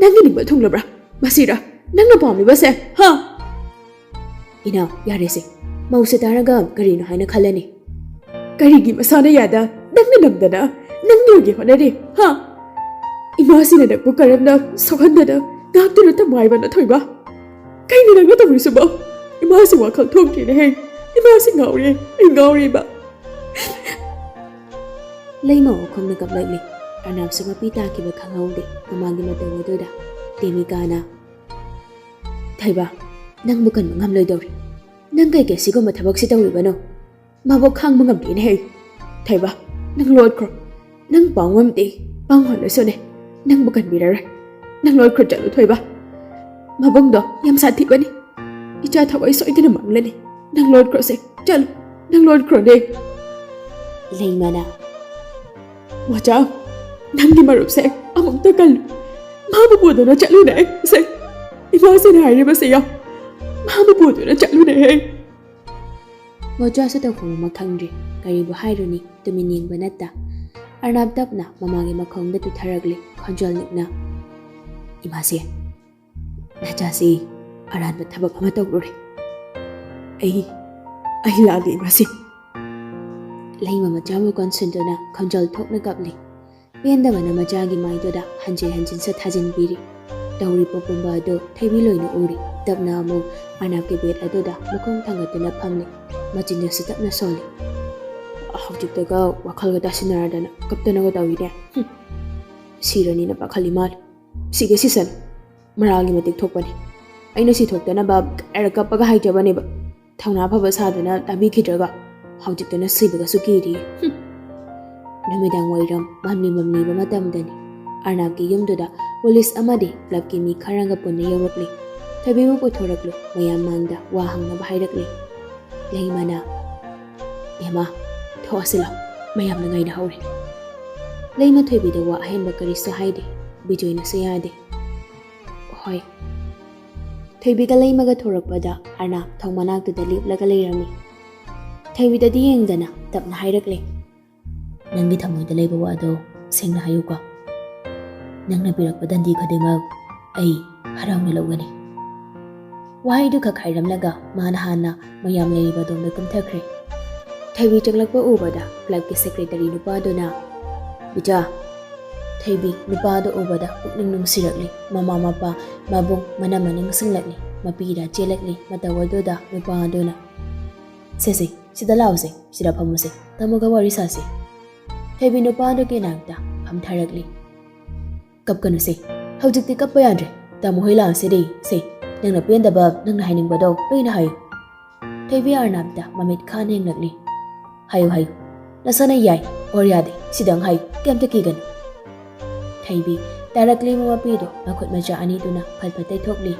ꯅꯪꯒꯤ ꯅꯤꯡꯕ ꯊꯨꯡꯂꯕ꯭ꯔꯥ? ꯃꯁꯤꯔ ꯅꯪꯅ ꯄꯥꯝꯂꯤꯕꯁꯦ? ꯍꯥ?" "ꯏꯅꯥꯎ, ꯌꯥꯔꯦꯁꯦ꯫ ꯃꯧꯁꯦ ꯇꯥꯔꯒ ꯀꯔꯤꯅꯣ ꯍꯥꯏꯅ ꯈꯜꯂꯅꯤ?" "ꯀꯔꯤꯒꯤ ꯃꯁꯥꯅ ꯌꯥꯗ ꯅꯪꯅ ꯅꯝꯗꯅ ꯅꯪ ꯅꯣꯏꯒꯤ ꯍꯣꯠꯅꯔꯤ? ꯍꯥ? ꯏꯃꯥꯁꯤꯅ ꯅꯪꯕꯨ ꯀꯔꯝꯅ ꯁꯣꯛꯍꯟꯗꯅ ꯉꯥꯛꯇꯨꯅ ꯊꯝꯃꯣ ꯍꯥꯏꯕꯅꯣ, ꯊꯣꯏꯕ? ꯀꯩꯅꯣ ꯅꯪꯅ ꯇꯧꯔꯤꯁꯤꯕꯣ? ꯏꯃꯥꯁꯤ ꯋꯥꯈꯜ ꯊꯣꯛꯇ꯭ꯔꯤꯅꯦꯍꯦ꯫ ꯏꯃꯥꯁꯤ ꯉꯥꯎꯔꯦ꯫ ꯑꯩ ꯉꯥꯎꯔꯦꯕ꯫" ꯂꯩꯃ ꯋꯥꯈꯜꯅ ꯀꯞꯂꯛꯂꯤ꯫ ꯑꯔꯅꯥꯞꯁꯨ ꯃꯄꯤ ꯇꯥꯈꯤꯕ ꯈꯪꯍꯧꯗꯦ꯫ ꯃꯃꯥꯒꯤ ꯃꯇꯧ ꯑꯗꯨꯗ ꯇꯦꯃꯤꯀꯥꯅ, "ꯊꯣꯏꯕ, ꯅꯪꯕꯨ ꯀꯟꯕ ꯉꯝꯂꯣꯏꯗꯧꯔꯤ꯫ ꯅꯪ ꯀꯩꯒꯤ ꯑꯁꯤꯒꯨꯝꯕ ꯊꯕꯛꯁꯤ ꯇꯧꯔꯤꯕꯅꯣ? ꯃꯕꯣꯛ ꯈꯥꯡꯕ ꯉꯝꯗꯦꯅꯦꯍꯦ꯫ ꯊꯣꯏꯕ, ꯅꯪ ꯂꯣꯠꯈ꯭ꯔꯣ꯫ ꯅꯪ ꯄꯥꯎ ꯉꯝꯗꯦ, ꯄꯥꯎ ꯉꯝꯂꯁꯨꯅꯦ, ꯅꯪꯕꯨ ꯀꯟꯕꯤꯔꯔꯣꯏ꯫ ꯅꯪ ꯂꯣꯠꯈ꯭ꯔꯣ, ꯆꯠꯂꯨ ꯊꯣꯏꯕ꯫ ꯃꯕꯨꯡꯗꯣ ꯌꯥꯝ ꯁꯥꯊꯤꯕꯅꯤ꯫ ꯏꯆꯥ ꯊꯋꯥꯏ ꯁꯣꯏꯗꯅ ꯃꯥꯡꯂꯅꯤ꯫ ꯅꯪ ꯂꯣꯠꯈ꯭ꯔꯣꯁꯦ, ꯆꯠꯂꯨ, ꯅꯪ ꯂꯣꯠꯈ꯭ꯔꯣꯅꯦ꯫" ꯂꯩꯃꯅ, "ꯃꯣꯆꯥ, ꯅꯪꯒꯤ ꯃꯔꯨꯞꯁꯦ ꯑꯃꯨꯛꯇ ꯀꯜꯂꯨ꯫ ꯃꯥꯕꯨ ꯄꯨꯗꯨꯅ ꯆꯠꯂꯨꯅꯦ ꯁꯦ꯫ ꯏꯃꯥꯁꯤꯅ ꯍꯥꯏꯔꯤꯕꯁꯦ ꯌꯥꯎ꯫ ꯃꯥꯕꯨ ꯄꯨꯗꯨꯅ ꯆꯠꯂꯨꯅꯦꯍꯦ꯫" ꯃꯣꯆꯥꯁꯨ ꯇꯧꯐꯝ ꯑꯃ ꯈꯪꯗ꯭ꯔꯤ꯫ ꯀꯔꯤꯕꯨ ꯍꯥꯏꯔꯨꯅꯤ? ꯇꯨꯃꯤꯟ ꯌꯦꯡꯕ ꯅꯠꯇ꯫ ꯑꯔꯅꯥꯞ ꯇꯞꯅ ꯃꯃꯥꯒꯤ ꯃꯈꯣꯡꯗ ꯇꯨꯊꯔꯛꯂꯤ, ꯈꯣꯟꯖꯦꯜ ꯅꯤꯛꯅ, "ꯏꯃꯥꯁꯤ, ꯅꯆꯥꯁꯤ ꯑꯔꯥꯟꯕ ꯊꯕꯛ ꯑꯃ ꯇꯧꯔꯨꯔꯦ꯫ ꯑꯩ, ꯑꯩ ꯂꯥꯜꯂꯤ, ꯏꯃꯥꯁꯤ꯫" ꯂꯩꯃ ꯃꯆꯥꯕꯨ ꯀꯣꯟꯁꯤꯟꯗꯨꯅ ꯈꯣꯟꯖꯦꯜ ꯊꯣꯛꯅ ꯀꯞꯂꯤ꯫ ꯄꯦꯟꯗꯕꯅ ꯃꯆꯥꯒꯤ ꯃꯥꯏꯗꯨꯗ ꯍꯟꯖꯤꯟ ꯍꯟꯖꯤꯟ ꯁꯛ ꯊꯥꯖꯤꯟꯕꯤꯔꯤ꯫ ꯇꯧꯔꯤꯕ ꯄꯨꯝꯕ ꯑꯗꯨ ꯊꯣꯏꯕꯤ ꯂꯣꯏꯅ ꯎꯔꯤ꯫ ꯇꯞꯅ ꯑꯃꯨꯛ ꯑꯔꯅꯥꯞꯀꯤ ꯕꯦꯗ ꯑꯗꯨꯗ ꯃꯈꯣꯡ ꯊꯥꯡꯒꯠꯇꯨꯅ ꯐꯝꯂꯤ꯫ ꯃꯆꯤꯟꯗꯁꯨ ꯇꯞꯅ ꯁꯣꯜꯂꯤ꯫ "ꯍꯧꯖꯤꯛꯇꯒ ꯋꯥꯈꯜꯒ ꯇꯥꯁꯤꯟꯅꯔꯗꯅ ꯀꯞꯇꯅꯒ ꯇꯧꯏꯅꯦ꯫ ꯍꯨꯝ꯫ ꯁꯤꯔꯅꯤꯅ ꯄꯥꯈꯠꯂꯤ ꯃꯥꯜꯂꯤ꯫ ꯁꯤꯒꯦ ꯁꯤꯁꯅꯨ꯫ ꯃꯔꯥꯜꯒꯤ ꯃꯇꯤꯛ ꯊꯣꯛꯄꯅꯤ꯫ ꯑꯩꯅ ꯁꯤ ꯊꯣꯛꯇꯅꯕ ꯀꯗꯔ ꯀꯞꯄꯒ ꯍꯥꯏꯖꯕꯅꯦꯕ꯫ ꯊꯧꯅꯥ ꯐꯕ ꯁꯥꯗꯨꯅ ꯇꯥꯕꯤꯈꯤꯗ꯭ꯔꯒ ꯍꯧꯖꯤꯛꯇꯅ ꯁꯤꯕꯒꯁꯨ ꯀꯤꯔꯤ꯫" ꯍꯨꯝ꯫ ꯅꯨꯃꯤꯗꯥꯡ ꯋꯥꯏꯔꯝ ꯃꯝꯂꯤ ꯃꯝꯂꯤꯕ ꯃꯇꯝꯗꯅꯤ꯫ ꯑꯔꯅꯥꯞꯀꯤ ꯌꯨꯝꯗꯨꯗ ꯄꯨꯂꯤꯁ ꯑꯃꯗꯤ ꯀ꯭ꯂꯕꯀꯤ ꯃꯤ ꯈꯔꯒ ꯄꯨꯟꯅ ꯌꯧꯔꯛꯂꯤ꯫ "ꯊꯣꯏꯕꯤꯕꯨ ꯄꯨꯊꯣꯔꯛꯂꯨ, ꯃꯌꯥꯝ ꯃꯥꯡꯗ ꯋꯥ ꯍꯪꯅꯕ" ꯍꯥꯏꯔꯛꯂꯤ꯫ ꯂꯩꯃꯅ, "ꯏꯃꯥ, ꯊꯣꯛꯑꯁꯤ ꯂꯥꯎ, ꯃꯌꯥꯝꯅ ꯉꯥꯏꯅꯍꯧꯔꯦ꯫" ꯂꯩꯃ ꯊꯣꯏꯕꯤꯗ ꯋꯥ ꯑꯍꯦꯟꯕ ꯀꯔꯤꯁꯨ ꯍꯥꯏꯗꯦ꯫ ꯕꯤꯖꯣꯏꯅꯁꯨ ꯌꯥꯗꯦ꯫ "ꯍꯣꯏ꯫" ꯊꯣꯏꯕꯤꯒ ꯂꯩꯃꯒ ꯊꯣꯔꯛꯄꯗ ꯑꯔꯅꯥꯞ ꯊꯣꯡ ꯃꯅꯥꯛꯇꯨꯗ ꯂꯦꯞꯂꯒ ꯂꯩꯔꯝꯃꯤ꯫ ꯊꯣꯏꯕꯤꯗꯗꯤ ꯌꯦꯡꯗꯅ ꯇꯞꯅ ꯍꯥꯏꯔꯛꯂꯦ, "ꯅꯪꯒꯤ ꯊꯃꯣꯏꯗ ꯂꯩꯕ ꯋꯥꯗꯣ ꯁꯦꯡꯅ ꯍꯥꯏꯌꯨꯀꯣ꯫ ꯅꯪꯅ ꯄꯤꯔꯛꯄ ꯗꯟꯗꯤ ꯈꯨꯗꯤꯡꯃꯛ ꯑꯩ ꯍꯔꯥꯎꯅ ꯂꯧꯒꯅꯤ꯫" ꯋꯥꯍꯩꯗꯨ ꯈꯛ ꯍꯥꯏꯔꯝꯂꯒ ꯃꯥꯅ ꯍꯥꯟꯅ ꯃꯌꯥꯝ ꯂꯩꯔꯤꯕ ꯑꯗꯣꯝꯗ ꯀꯨꯝꯊꯈ꯭ꯔꯦ꯫ ꯊꯣꯏꯕꯤ ꯆꯪꯂꯛꯄ ꯎꯕꯗ ꯀ꯭ꯂꯕꯀꯤ ꯁꯦꯀ꯭ꯔꯦꯇꯔꯤ ꯅꯨꯄꯥꯗꯨꯅ, "ꯕꯤꯖꯥ꯫" ꯊꯣꯏꯕꯤ ꯅꯨꯄꯥꯗꯨ ꯎꯕꯗ ꯄꯨꯛꯅꯤꯡ ꯅꯨꯡꯁꯤꯔꯛꯂꯤ꯫ ꯃꯃꯥ ꯃꯄꯥ, ꯃꯕꯨꯡ, ꯃꯅꯝꯃ ꯅꯤꯡꯁꯤꯡꯂꯛꯂꯤ꯫ ꯃꯄꯤꯔ ꯆꯦꯜꯂꯛꯂꯤ꯫ ꯃꯇꯧ ꯑꯗꯨꯗ ꯅꯨꯄꯥ ꯑꯗꯨꯅ, "ꯁꯦ ꯁꯦ, ꯁꯤꯗ ꯂꯥꯛꯑꯣꯁꯦ, ꯁꯤꯗ ꯐꯝꯃꯨꯁꯦ, ꯇꯥꯃꯣꯒ ꯋꯥꯔꯤ ꯁꯥꯁꯦ꯫" ꯊꯣꯏꯕꯤ ꯅꯨꯄꯥꯗꯨꯒꯤ ꯅꯥꯛꯇ ꯐꯝꯊꯔꯛꯂꯤ꯫ "ꯀꯞꯀꯅꯨꯁꯦ, ꯍꯧꯖꯤꯛꯇꯤ ꯀꯞꯄ ꯌꯥꯗ꯭ꯔꯦ꯫ ꯇꯥꯃꯣ ꯍꯣꯏ ꯂꯥꯛꯑꯁꯤꯗꯤ꯫ ꯁꯦ, ꯅꯪꯅ ꯄꯦꯟꯗꯕ, ꯅꯪꯅ ꯍꯥꯏꯅꯤꯡꯕꯗꯣ ꯂꯣꯏꯅ ꯍꯥꯏꯌꯨ꯫" ꯊꯣꯏꯕꯤ ꯑꯔꯅꯥꯞꯇ ꯃꯃꯤꯠ ꯈꯥꯅ ꯌꯦꯡꯂꯛꯂꯤ꯫ "ꯍꯥꯏꯌꯨ, ꯍꯥꯏꯌꯨ꯫ ꯅꯁꯥꯅ ꯌꯥꯏ ꯑꯣꯔ ꯌꯥꯗꯦ, ꯁꯤꯗꯪ ꯍꯥꯏꯌꯨ, ꯀꯩꯝꯇ ꯀꯤꯒꯅꯨ꯫" ꯊꯣꯏꯕꯤ ꯇꯥꯔꯛꯂꯤꯕ ꯃꯄꯤꯗꯣ ꯃꯈꯨꯠ ꯃꯆꯥ ꯑꯅꯤꯗꯨꯅ ꯐꯠ ꯐꯠ ꯇꯩꯊꯣꯛꯂꯤ꯫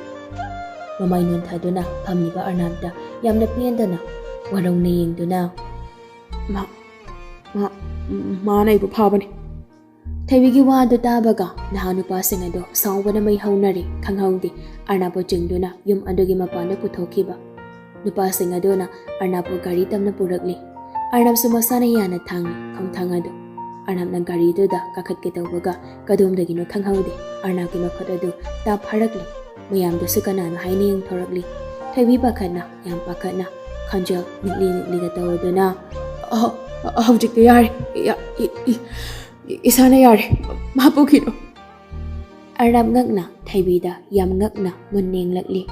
ꯃꯃꯥꯏ ꯅꯣꯟꯊꯗꯨꯅ ꯐꯝꯂꯤꯕ ꯑꯔꯅꯥꯞꯇ ꯌꯥꯝꯅ ꯄꯦꯟꯗꯅ ꯋꯥꯔꯧꯅ ꯌꯦꯡꯗꯨꯅ, "ꯃꯥ, ꯃꯥ, ꯃꯥꯅ ꯑꯩꯕꯨ ꯐꯥꯕꯅꯤ꯫" ꯊꯣꯏꯕꯤꯒꯤ ꯋꯥꯗꯨ ꯇꯥꯕꯒ ꯅꯍꯥ ꯅꯨꯄꯥꯁꯤꯡ ꯑꯗꯨ ꯁꯥꯎꯕꯅ ꯃꯩ ꯍꯧꯅꯔꯦ꯫ ꯈꯪꯍꯧꯗꯦ ꯑꯔꯅꯥꯞꯄꯨ ꯆꯤꯡꯗꯨꯅ ꯌꯨꯝ ꯑꯗꯨꯒꯤ ꯃꯄꯥꯟꯗ ꯄꯨꯊꯣꯛꯈꯤꯕ꯫ ꯅꯨꯄꯥꯁꯤꯡ ꯑꯗꯨꯅ ꯑꯔꯅꯥꯞꯄꯨ ꯒꯥꯔꯤ ꯇꯝꯅ ꯄꯨꯔꯛꯂꯤ꯫ ꯑꯔꯅꯥꯞꯁꯨ ꯃꯁꯥꯅ ꯌꯥꯅ ꯊꯥꯡꯂꯤ ꯈꯣꯡꯊꯥꯡ ꯑꯗꯨ꯫ ꯑꯔꯅꯥꯞꯅ ꯒꯥꯔꯤꯗꯨꯗ ꯀꯥꯈꯠꯀꯦ ꯇꯧꯕꯒ ꯀꯗꯣꯝꯗꯒꯤꯅꯣ ꯈꯪꯍꯧꯗꯦ, ꯑꯔꯅꯥꯞꯀꯤ ꯃꯈꯨꯠ ꯑꯗꯨ ꯇꯥꯞ ꯐꯥꯔꯛꯂꯤ꯫ ꯃꯌꯥꯝꯗꯨꯁꯨ ꯀꯅꯥꯅꯣ ꯍꯥꯏꯅ ꯌꯦꯡꯊꯣꯔꯛꯂꯤ꯫ ꯊꯣꯏꯕꯤ ꯄꯥꯈꯠꯅ, ꯌꯥꯝ ꯄꯥꯈꯠꯅ, ꯈꯣꯟꯖꯦꯜ ꯅꯤꯛꯂꯤ ꯅꯤꯛꯂꯤꯒ ꯇꯧꯗꯨꯅ, "ꯑꯍ, ꯍꯧꯖꯤꯛꯇꯤ ꯌꯥꯔꯦ, ꯌꯥ-, ꯏ-, ꯏ-, ꯏꯁꯥꯅ ꯌꯥꯔꯦ, ꯃꯥ ꯄꯨꯈꯤꯅꯨ꯫" ꯑꯔꯅꯥꯞ ꯉꯛꯅ ꯊꯣꯏꯕꯤꯗ ꯌꯥꯝ ꯉꯛꯅ ꯃꯨꯟꯅ ꯌꯦꯡꯂꯛꯂꯤ꯫